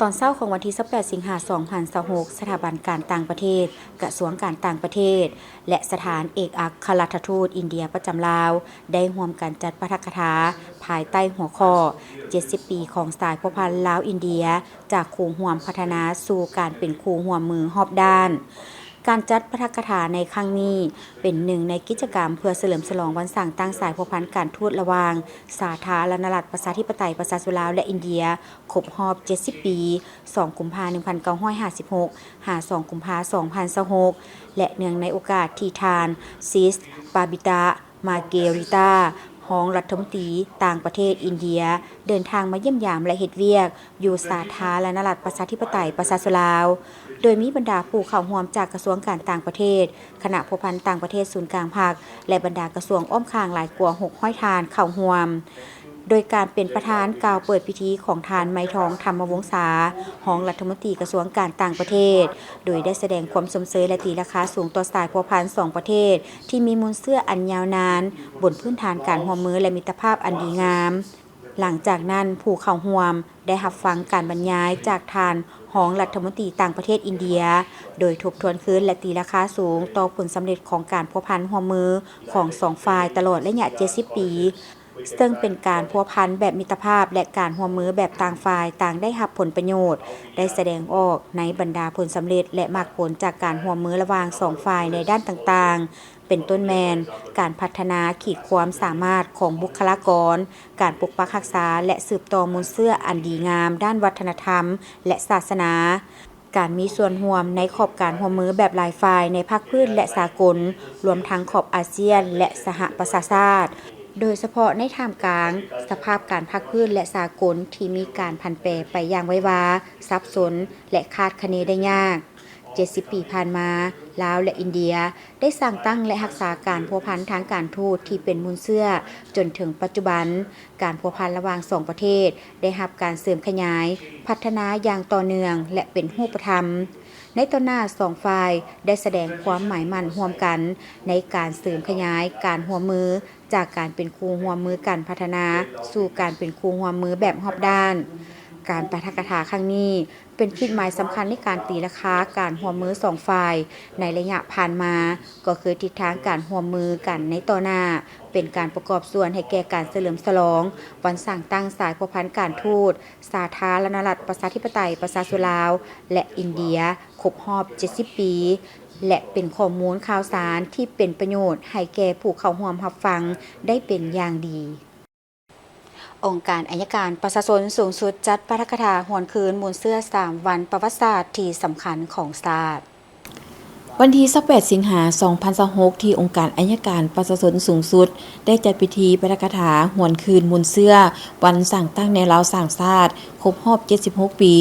ຕອນເຊົ້າຂອງວັນທີຊາວແປດ ສິງຫາ ສອງພັນຊາວຫົກ ສະຖາບັນການຕ່າງປະເທດ, ກະຊວງການຕ່າງປະເທດ ແລະ ສະຖານເອກອັກຄະລັດຖະທູດອິນເດຍປະຈຳລາວ ໄດ້ຮ່ວມກັນຈັດປາຖະກະຖາພາຍໃຕ້ຫົວຂໍ້ ເຈັດສິບປີຂອງສາຍພົວພັນລາວ-ອິນເດຍ ຈາກຄູ່ຮ່ວມພັດທະນາສູ່ການເປັນຄູ່ຮ່ວມມືຮອບດ້ານ. ການຈັດປາຖະກະຖາໃນຄັ້ງນີ້ ເປັນໜຶ່ງໃນກິດຈະກຳເພື່ອສະເຫຼີມສະຫຼອງວັນສ້າງຕັ້ງສາຍພົວພັນການທູດລະຫວ່າງສາທາລະນະລັດປະຊາທິປະໄຕປະຊາຊົນລາວ ແລະ ອິນເດຍ ຄົບຮອບເຈັດສິບປີ, ສອງ ກຸມພາ ໜຶ່ງພັນເກົ້າຮ້ອຍຫ້າສິບຫົກ ຫາ ສອງ ກຸມພາ ສອງພັນຊາວຫົກ ແລະ ເນື່ອງໃນໂອກາດທີ່ທ່ານ ຊິສ ປາບິຕາ ມາເກຣິຕາ ຮອງລັດຖະມົນຕີຕ່າງປະເທດອິນເດຍ ເດີນທາງມາຢ້ຽມຢາມ ແລະ ເຮັດວຽກຢູ່ສາທາລະນະລັດປະຊາທິປະໄຕປະຊາຊົນລາວ, ໂດຍມີບັນດາຜູ້ເຂົ້າຮ່ວມຈາກກະຊວງການຕ່າງປະເທດ, ຄະນະພົວພັນຕ່າງປະເທດສູນກາງພັກ ແລະ ບັນດາກະຊວງອ້ອມຂ້າງຫຼາຍກວ່າຫົກຮ້ອຍທ່ານເຂົ້າຮ່ວມ. ໂດຍການເປັນປະທານກ່າວເປີດພິທີຂອງທ່ານ ໄມທອງ ທຳມະວົງສາ ຮອງລັດຖະມົນຕີກະຊວງການຕ່າງປະເທດ, ໂດຍໄດ້ສະແດງຄວາມຊົມເຊີຍ ແລະ ຕີລາຄາສູງຕໍ່ສາຍພົວພັນສອງປະເທດທີ່ມີມູນເຊື້ອອັນຍາວນານ, ບົນພື້ນຖານການຮ່ວມມື ແລະ ມິດຕະພາບອັນດີງາມ. ຫຼັງຈາກນັ້ນ, ຜູ້ເຂົ້າຮ່ວມໄດ້ຮັບຟັງການບັນຍາຍຈາກທ່ານຮອງລັດຖະມົນຕີຕ່າງປະເທດອິນເດຍ, ໂດຍທົບທວນຄືນ ແລະ ຕີລາຄາສູງຕໍ່ຜົນສຳເລັດຂອງການພົວພັນຮ່ວມມືຂອງສອງຝ່າຍຕະຫຼອດໄລຍະເຈັດສິບປີ, ເຊິ່ງເປັນການພົວພັນແບບມິດຕະພາບ ແລະ ການຮ່ວມມືແບບຕ່າງຝ່າຍຕ່າງໄດ້ຮັບຜົນປະໂຫຍດ, ໄດ້ສະແດງອອກໃນບັນດາຜົນສຳເລັດ ແລະ ໝາກຜົນຈາກການຮ່ວມມືລະຫວ່າງສອງຝ່າຍໃນດ້ານຕ່າງໆ, ເປັນຕົ້ນແມ່ນ ການພັດທະນາຂີດຄວາມສາມາດຂອງບຸກຄະລາກອນ, ການປົກປັກຮັກສາ ແລະ ສືບຕໍ່ມູນເຊື້ອອັນດີງາມດ້ານວັດທະນະທຳ ແລະ ສາສະໜາ, ການມີສ່ວນຮ່ວມໃນຂອບການຮ່ວມມືແບບຫຼາຍຝ່າຍໃນພາກພື້ນ ແລະ ສາກົນ, ລວມທັງຂອບອາຊຽນ ແລະ ສະຫະປະຊາຊາດ, ໂດຍສະເພາະໃນທ່າມກາງສະພາບການພາກພື້ນ ແລະ ສາກົນທີ່ມີການຜັນແປໄປຢ່າງໄວວາ, ສັບສົນ ແລະ ຄາດຄະເນໄດ້ຍາກ. ເຈັດສິບປີຜ່ານມາ, ລາວ ແລະ ອິນເດຍ ໄດ້ສ້າງຕັ້ງ ແລະ ຮັກສາການພົວພັນທາງການທູດທີ່ເປັນມູນເຊື້ອຈົນເຖິງປັດຈຸບັນ. ການພົວພັນລະຫວ່າງສອງປະເທດໄດ້ຮັບການເສີມຂະຫຍາຍ, ພັດທະນາຢ່າງຕໍ່ເນື່ອງ ແລະ ເປັນຮູບປະທຳ. ໃນຕໍ່ໜ້າສອງຝ່າຍໄດ້ສະແດງຄວາມໝາຍໝັ້ນຮ່ວມກັນ ໃນການເສີມຂະຫຍາຍການຮ່ວມມື ຈາກການເປັນຄູ່ຮ່ວມມືກັນພັດທະນາ ສູ່ການເປັນຄູ່ຮ່ວມມືແບບຮອບດ້ານ. ການປາຖະກະຖາຄັ້ງນີ້ ເປັນຈຸດໝາຍສຳຄັນໃນການຕີລາຄາການຮ່ວມມືສອງຝ່າຍ. ໃນໄລຍະຜ່ານມາ ກໍຄືທິດທາງການຮ່ວມມືກັນໃນຕໍ່ໜ້າ ເປັນການປະກອບສ່ວນໃຫ້ແກ່ການສະເຫຼີມສະຫຼອງວັນສ້າງຕັ້ງສາຍພົວພັນການທູດ ສາທາລະນະລັດ ປະຊາທິປະໄຕ ປະຊາຊົນລາວ ແລະ ອິນເດຍ ຄົບຮອບເຈັດສິບປີ ແລະ ເປັນຂໍ້ມູນຂ່າວສານທີ່ເປັນປະໂຫຍດໃຫ້ແກ່ຜູ້ເຂົ້າຮ່ວມຮັບຟັງໄດ້ເປັນຢ່າງດີ. ອົງການໄອຍະການປະຊາຊົນສູງສຸດ ຈັດປາຖະກະຖາຫວນຄືນມູນເຊື້ອສາມວັນປະຫວັດສາດທີ່ສຳຄັນຂອງຊາດ. ວັນທີຊາວແປດ ສິງຫາ ສອງພັນຊາວຫົກ ທີ່ອົງການໄອຍະການປະຊາຊົນສູງສຸດ ໄດ້ຈັດພິທີປາຖະກະຖາຫວນຄືນມູນເຊື້ອວັນສ້າງຕັ້ງແນວລາວສ້າງຊາດ ຄົບຮອບເຈັດສິບຫົກປີ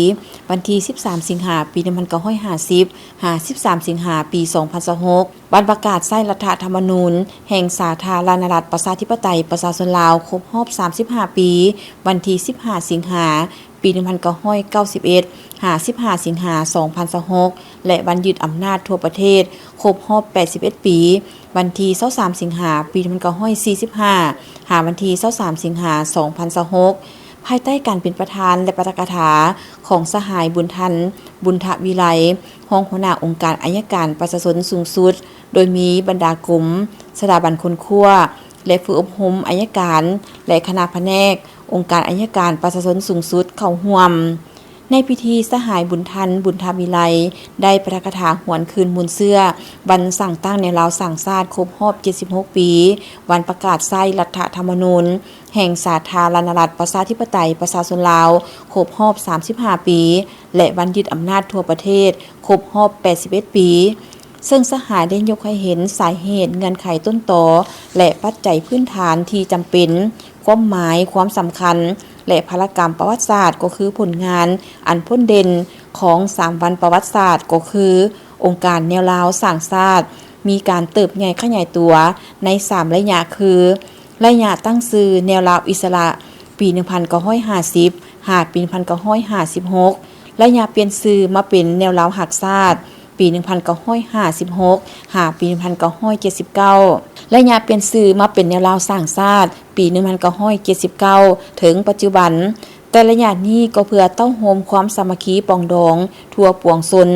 ວັນທີສິບສາມ ສິງຫາ ປີໜຶ່ງພັນເກົ້າຮ້ອຍຫ້າສິບ ຫາ ສິບສາມ ສິງຫາ ປີສອງພັນຊາວຫົກ, ວັນປະກາດໃຊ້ລັດຖະທຳມະນູນແຫ່ງສາທາລະນະລັດ ປະຊາທິປະໄຕ ປະຊາຊົນລາວ ຄົບຮອບສາມສິບຫ້າປີ ວັນທີສິບຫ້າ ສິງຫາ ປີໜຶ່ງພັນເກົ້າຮ້ອຍເກົ້າສິບເອັດ ຫາ ສິບຫ້າ ສິງຫາ ສອງພັນຊາວຫົກ ແລະ ວັນຍຶດອຳນາດທົ່ວປະເທດ ຄົບຮອບແປດສິບເອັດປີ ວັນທີຊາວສາມ ສິງຫາ ປີໜຶ່ງພັນເກົ້າຮ້ອຍສີ່ສິບຫ້າ ຫາ ວັນທີຊາວສາມ ສິງຫາ ສອງພັນຊາວຫົກ ພາຍໃຕ້ການເປັນປະທານ ແລະ ປາຖະກະຖາຂອງສະຫາຍ ບຸນທັນ ບຸນທະວິໄລ ຮອງຫົວໜ້າອົງການໄອຍະການປະຊາຊົນສູງສຸດ, ໂດຍມີບັນດາກົມ, ສະຖາບັນຄົ້ນຄວ້າ ແລະ ຝຶກອົບຮົມໄອຍະການ ແລະ ຄະນະພະແນກອົງການໄອຍະການປະຊາຊົນສູງສຸດເຂົ້າຮ່ວມ. ໃນພິທີ, ສະຫາຍ ບຸນທັນ ບຸນທະວິໄລ ໄດ້ປາຖະກະຖາຫວນຄືນມູນເຊື້ອວັນສ້າງຕັ້ງແນວລາວສ້າງຊາດຄົບຮອບເຈັດສິບຫົກປີ, ວັນປະກາດໃຊ້ລັດຖະທຳມະນູນ ແຫ່ງສາທາລະນະລັດ ປະຊາທິປະໄຕ ປະຊາຊົນລາວ ຄົບຮອບສາມສິບຫ້າປີ ແລະ ວັນຍຶດອຳນາດທົ່ວປະເທດ ຄົບຮອບແປດສິບເອັດປີ, ເຊິ່ງສະຫາຍໄດ້ຍົກໃຫ້ເຫັນສາເຫດ, ເງື່ອນໄຂຕົ້ນຕໍ ແລະ ປັດໄຈພື້ນຖານທີ່ຈຳເປັນ, ຄວາມໝາຍ, ຄວາມສຳຄັນ ແລະ ພາລະກຳປະຫວັດສາດ ກໍຄືຜົນງານອັນພົ້ນເດັ່ນຂອງສາມວັນປະຫວັດສາດ ກໍຄື ອົງການແນວລາວສ້າງຊາດ ມີການເຕີບໃຫຍ່ຂະຫຍາຍຕົວໃນສາມໄລຍະຄື ໄລຍະຕັ້ງຊື່ແນວລາວອິດສະຫຼະ ປີໜຶ່ງພັນເກົ້າຮ້ອຍຫ້າສິບ ຫາ ປີໜຶ່ງພັນເກົ້າຮ້ອຍຫ້າສິບຫົກ, ໄລຍະປ່ຽນຊື່ມາເປັນແນວລາວຮັກຊາດ ປີໜຶ່ງພັນເກົ້າຮ້ອຍຫ້າສິບຫົກ ຫາ ປີໜຶ່ງພັນເກົ້າຮ້ອຍເຈັດສິບເກົ້າ, ໄລຍະປ່ຽນຊື່ມາເປັນແນວລາວສ້າງຊາດ ປີໜຶ່ງພັນເກົ້າຮ້ອຍເຈັດສິບເກົ້າ ເຖິງປັດຈຸບັນ. ແຕ່ໄລຍະນີ້ກໍເພື່ອເຕົ້າໂຮມຄວາມສາມັກຄີປອງດອງທົ່ວປວງຊົນ,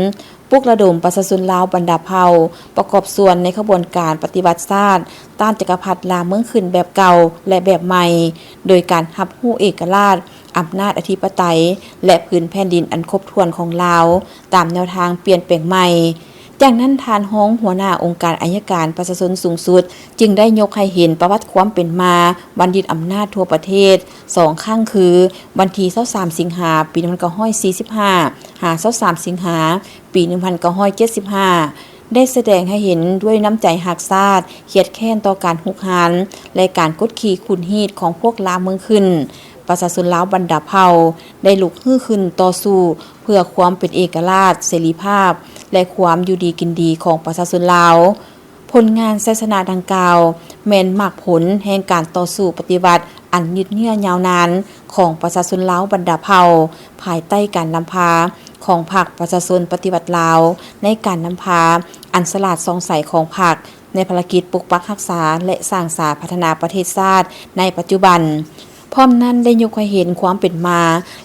ປຸກລະດົມປະຊາຊົນລາວບັນດາເຜົ່າ ປະກອບສ່ວນໃນຂະບວນການປະຕິວັດຊາດ ຕ້ານຈັກກະພັດລ່າເມືອງຂຶ້ນແບບເກົ່າ ແລະ ແບບໃໝ່, ໂດຍການຮັບຮູ້ເອກະລາດ, ອຳນາດອະທິປະໄຕ ແລະ ພື້ນແຜ່ນດິນອັນຄົບຖ້ວນຂອງລາວ ຕາມແນວທາງປ່ຽນແປງໃໝ່. ຈາກນັ້ນ, ທ່ານຮອງຫົວໜ້າອົງການໄອຍະການປະຊາຊົນສູງສຸດ ຈຶ່ງໄດ້ຍົກໃຫ້ເຫັນປະຫວັດຄວາມເປັນມາວັນຍຶດອຳນາດທົ່ວປະເທດສອງຄັ້ງ ຄື ວັນທີຊາວສາມ ສິງຫາ ປີໜຶ່ງພັນເກົ້າຮ້ອຍສີ່ສິບຫ້າ ຫາ ຊາວສາມ ສິງຫາ ປີໜຶ່ງພັນເກົ້າຮ້ອຍເຈັດສິບຫ້າ ໄດ້ສະແດງໃຫ້ເຫັນດ້ວຍນ້ຳໃຈຮັກຊາດ, ຄຽດແຄ້ນຕໍ່ການຮຸກຮານ ແລະ ການກົດຂີ່ຂູດຮີດຂອງພວກລ່າເມືອງຂຶ້ນ. ປະຊາຊົນລາວບັນດາເຜົ່າໄດ້ລຸກຮືຂຶ້ນຕໍ່ສູ້ເພື່ອຄວາມເປັນເອກະລາດ, ເສລີພາບ ແລະ ຄວາມຢູ່ດີກິນດີຂອງປະຊາຊົນລາວ. ຜົນງານໄຊຊະນະດັ່ງກ່າວ ແມ່ນໝາກຜົນແຫ່ງການຕໍ່ສູ້ປະຕິວັດອັນຍືດເຍື້ອຍາວນານຂອງປະຊາຊົນລາວບັນດາເຜົ່າ ພາຍໃຕ້ການນຳພາຂອງພັກປະຊາຊົນປະຕິວັດລາວ, ໃນການນຳພາອັນສະຫຼາດສ່ອງໃສຂອງພັກ ໃນພາລະກິດປົກປັກຮັກສາ ແລະ ສ້າງສາພັດທະນາປະເທດຊາດໃນປັດຈຸບັນ. ພ້ອມນັ້ນໄດ້ຍົກໃຫ້ເຫັນຄວາມເປັນມາ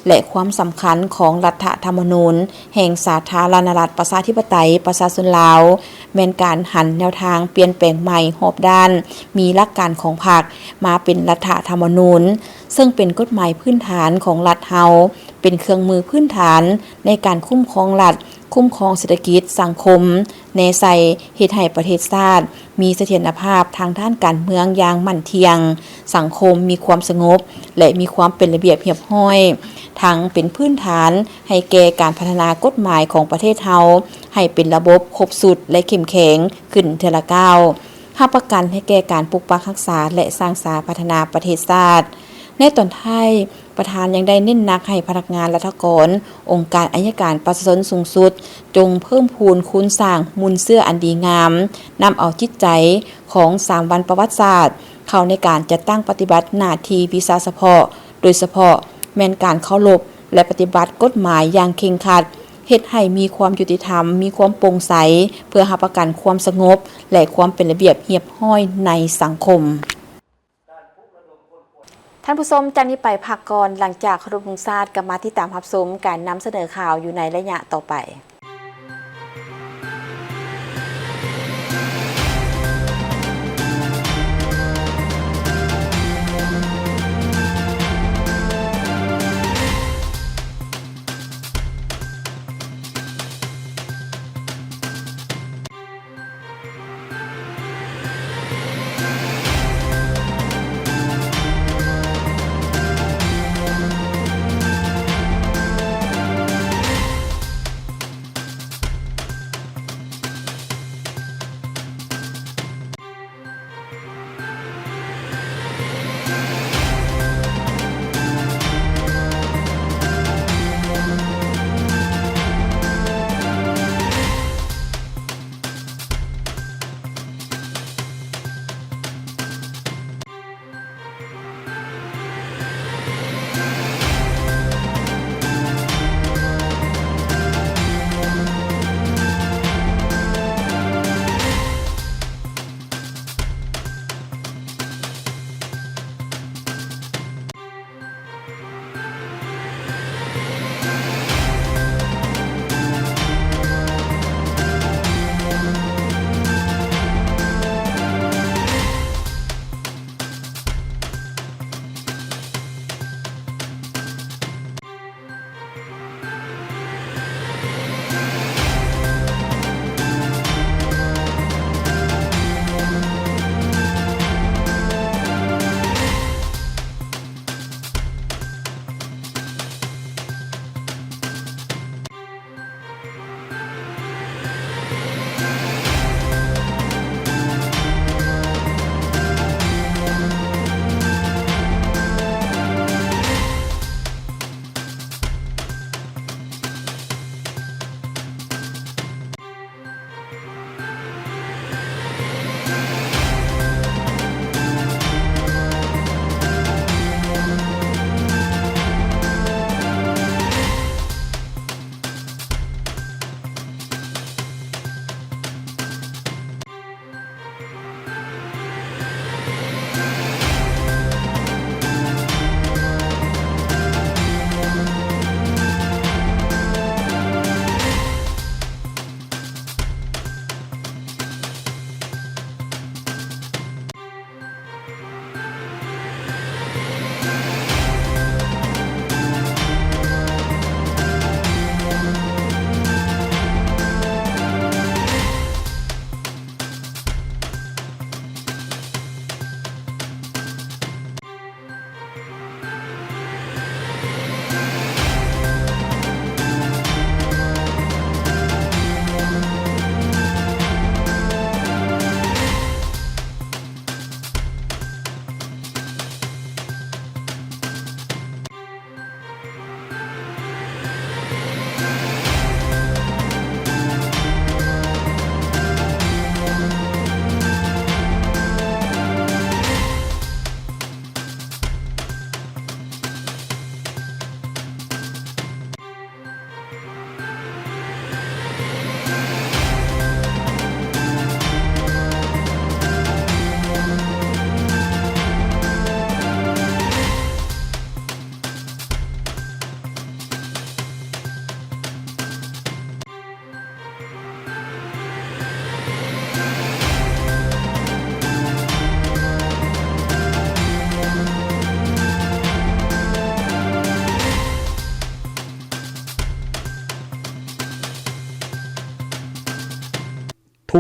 ແລະ ຄວາມສຳຄັນຂອງລັດຖະທຳມະນູນແຫ່ງສາທາລະນະລັດ ປະຊາທິປະໄຕ ປະຊາຊົນລາວ ແມ່ນການຫັນແນວທາງປ່ຽນແປງໃໝ່ຮອບດ້ານ, ມີຫຼັກການຂອງພັກມາເປັນລັດຖະທຳມະນູນ, ເຊິ່ງເປັນກົດໝາຍພື້ນຖານຂອງລັດເຮົາ, ເປັນເຄື່ອງມືພື້ນຖານໃນການຄຸ້ມຄອງລັດ, ຄຸ້ມຄອງເສດຖະກິດ, ສັງຄົມ, ແນໃສ່ເຮັດໃຫ້ປະເທດຊາດມີສະຖຽນນະພາບທາງດ້ານການເມືອງຢ່າງໝັ້ນທ່ຽງ, ສັງຄົມມີຄວາມສະຫງົບ ແລະ ມີຄວາມເປັນລະບຽບຮຽບຮ້ອຍ, ທັງເປັນພື້ນຖານໃຫ້ແກ່ການພັດທະນາກົດໝາຍຂອງປະເທດເຮົາໃຫ້ເປັນລະບົບຄົບຊຸດ ແລະ ເຂັ້ມແຂງຂຶ້ນເທື່ອລະກ້າວ, ຮັບປະກັນໃຫ້ແກ່ການປົກປັກຮັກສາ ແລະ ສ້າງສາພັດທະນາປະເທດຊາດ. ໃນຕອນທ້າຍ, ປະທານຍັງໄດ້ເນັ້ນໜັກໃຫ້ພະນັກງານລັດຖະກອນ ອົງການໄອຍະການປະຊາຊົນສູງສຸດ ຈົ່ງເພີ່ມພູນຄູນສ້າງມູນເຊື້ອອັນດີງາມ, ນຳເອົາຈິດໃຈຂອງສາມວັນປະຫວັດສາດ ເຂົ້າໃນການຈັດຕັ້ງປະຕິບັດໜ້າທີ່ວິຊາສະເພາະ, ໂດຍສະເພາະແມ່ນການເຄົາລົບ ແລະ ປະຕິບັດກົດໝາຍຢ່າງເຄັ່ງຄັດ, ເຮັດໃຫ້ມີຄວາມຍຸຕິທຳ, ມີຄວາມໂປ່ງໃສ, ເພື່ອຮັບປະກັນຄວາມສະຫງົບ ແລະ ຄວາມເປັນລະບຽບຮຽບຮ້ອຍໃນສັງຄົມ. ທ່ານຜູ້ຊົມ, ຈາກນີ້ໄປພັກກ່ອນ, ຫຼັງຈາກເຄົາລົບທຸງຊາດ ກັບມາຕິດຕາມຮັບຊົມການນຳສະເໜີຂ່າວຢູ່ໃນໄລຍະຕໍ່ໄປ.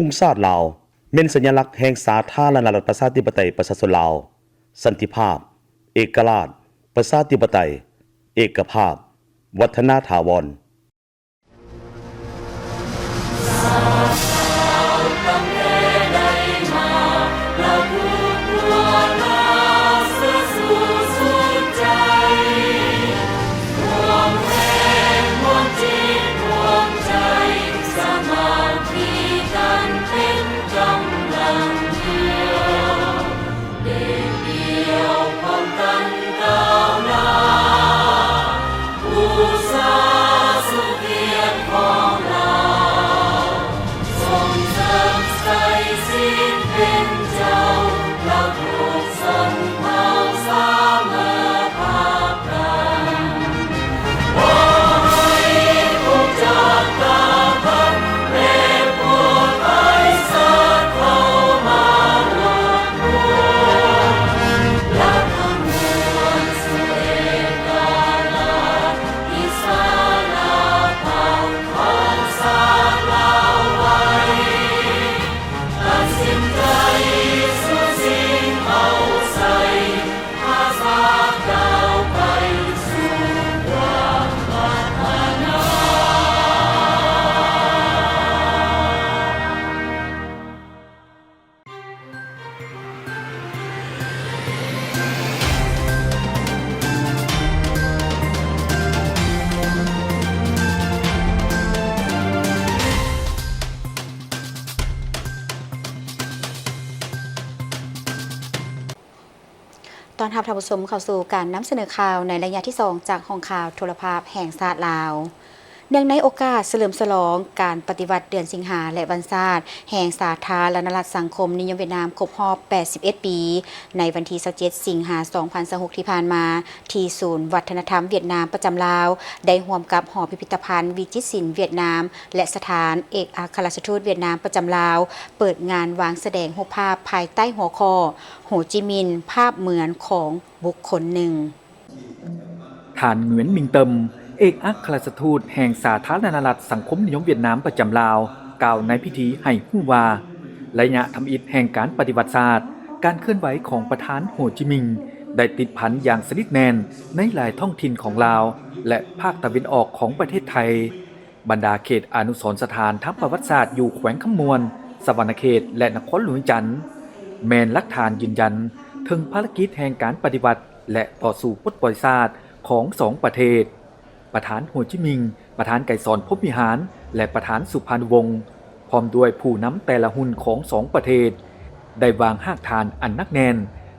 ທຸງຊາດລາວ ແມ່ນສັນຍາລັກແຫ່ງສາທາລະນະລັດ ປະຊາທິປະໄຕ ປະຊາຊົນລາວ, ສັນຕິພາບ, ເອກະລາດ, ປະຊາທິປະໄຕ, ເອກະພາບ, ວັດທະນາຖາວອນ. ຕ້ອນຮັບທ່ານຜູ້ຊົມເຂົ້າສູ່ການນຳສະເໜີຂ່າວໃນໄລຍະທີສອງ ຈາກຫ້ອງຂ່າວໂທລະພາບແຫ່ງຊາດລາວ. ເນື່ອງໃນໂອກາດສະເຫຼີມສະຫຼອງການປະຕິວັດເດືອນສິງຫາ ແລະ ວັນຊາດແຫ່ງສາທາລະນະລັດສັງຄົມນິຍົມຫວຽດນາມຄົບຮອບແປດສິບເອັດປີ ໃນວັນທີຊາວເຈັດ ສິງຫາ ສອງພັນຊາວຫົກ ທີ່ຜ່ານມາ, ທີ່ສູນວັດທະນະທຳຫວຽດນາມປະຈຳລາວ ໄດ້ຮ່ວມກັບຫໍພິພິທະພັນວິຈິດສິນຫວຽດນາມ ແລະ ສະຖານເອກອັກຄະລັດຖະທູດຫວຽດນາມປະຈຳລາວ ເປີດງານວາງສະແດງຮູບພາບພາຍໃຕ້ຫົວຂໍ້ ໂຮຈິມິນ ພາບເໝືອນຂອງບຸກຄົນໜຶ່ງ. ທ່ານ ຫງວຽນ ມິງເຕີມ ເອກອັກຄະລັດຖະທູດແຫ່ງສາທາລະນະລັດສັງຄົມນິຍົມຫວຽດນາມປະຈຳລາວ ກ່າວໃນພິທີໃຫ້ຮູ້ວ່າ ໄລຍະທຳອິດແຫ່ງການປະຕິວັດຊາດ, ການເຄື່ອນໄຫວຂອງປະທານໂຮຈິມິນ ໄດ້ຕິດພັນຢ່າງສະໜິດແໜ້ນໃນຫຼາຍທ້ອງຖິ່ນຂອງລາວ ແລະ ພາກຕາເວັນອອກຂອງປະເທດໄທ. ບັນດາເຂດອະນຸສອນສະຖານທາງປະຫວັດສາດຢູ່ແຂວງຄຳມ່ວນ, ສະຫວັນນະເຂດ ແລະ ນະຄອນຫຼວງວຽງຈັນ ແມ່ນຫຼັກຖານຢືນຢັນເຖິງພາລະກິດແຫ່ງການປະຕິວັດ ແລະ ຕໍ່ສູ້ປົດປ່ອຍຊາດຂອງສອງປະເທດ. ປະທານໂຮຈິມິນ, ປະທານໄກສອນ ພົມວິຫານ ແລະ ປະທານສຸພານຸວົງ ພ້ອມດ້ວຍຜູ້ນຳແຕ່ລະຮຸ່ນຂອງສອງປະເທດ ໄດ້ວາງຮາກຖານອັນໜັກແໜ້ນ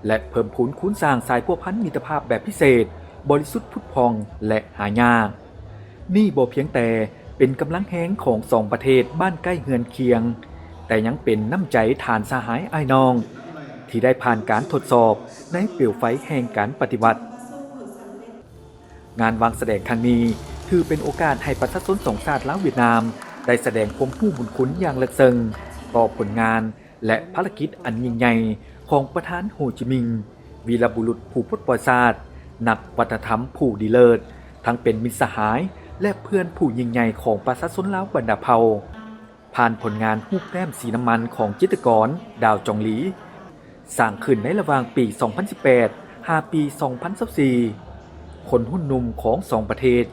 ແລະ ເພີ່ມພູນຄູນສ້າງສາຍພົວພັນມິດຕະພາບແບບພິເສດ, ບໍລິສຸດ, ຜຸດຜ່ອງ ແລະ ຫາຍາກ. ນີ້ບໍ່ພຽງແຕ່ເປັນກຳລັງແຮງຂອງສອງປະເທດບ້ານໃກ້ເຮືອນຄຽງ, ແຕ່ຍັງເປັນນ້ຳໃຈທ່ານສະຫາຍອ້າຍນ້ອງ ທີ່ໄດ້ຜ່ານການທົດສອບໃນເປວໄຟແຫ່ງການປະຕິວັດ. ງານວາງສະແດງຄັ້ງນີ້ ຖືເປັນໂອກາດໃຫ້ປະຊາຊົນສອງຊາດລາວ-ຫວຽດນາມ ໄດ້ສະແດງຄວາມຮູ້ບຸນຄຸນຢ່າງເລິກເຊິ່ງຕໍ່ຜົນງານ ແລະ ພາລະກິດອັນຍິ່ງໃຫຍ່ຂອງປະທານໂຮຈິມິນ, ວີລະບຸລຸດຜູ້ປົດປ່ອຍຊາດ, ນັກວັດທະນະທຳຜູ້ດີເລີດ, ທັງເປັນມິດສະຫາຍ ແລະ ເພື່ອນຜູ້ຍິ່ງໃຫຍ່ຂອງປະຊາຊົນລາວບັນດາເຜົ່າ. ຜ່ານຜົນງານຮູບແຕ້ມສີນ້ຳມັນຂອງຈິດຕະກອນ ດາວ ຈອງຫຼີ ສ້າງຂຶ້ນໃນລະຫວ່າງປີສອງພັນສິບແປດ ຫາປີສອງພັນຊາວສີ່ ຄົນຮຸ່ນໜຸ່ມຂອງສອງປະເທດ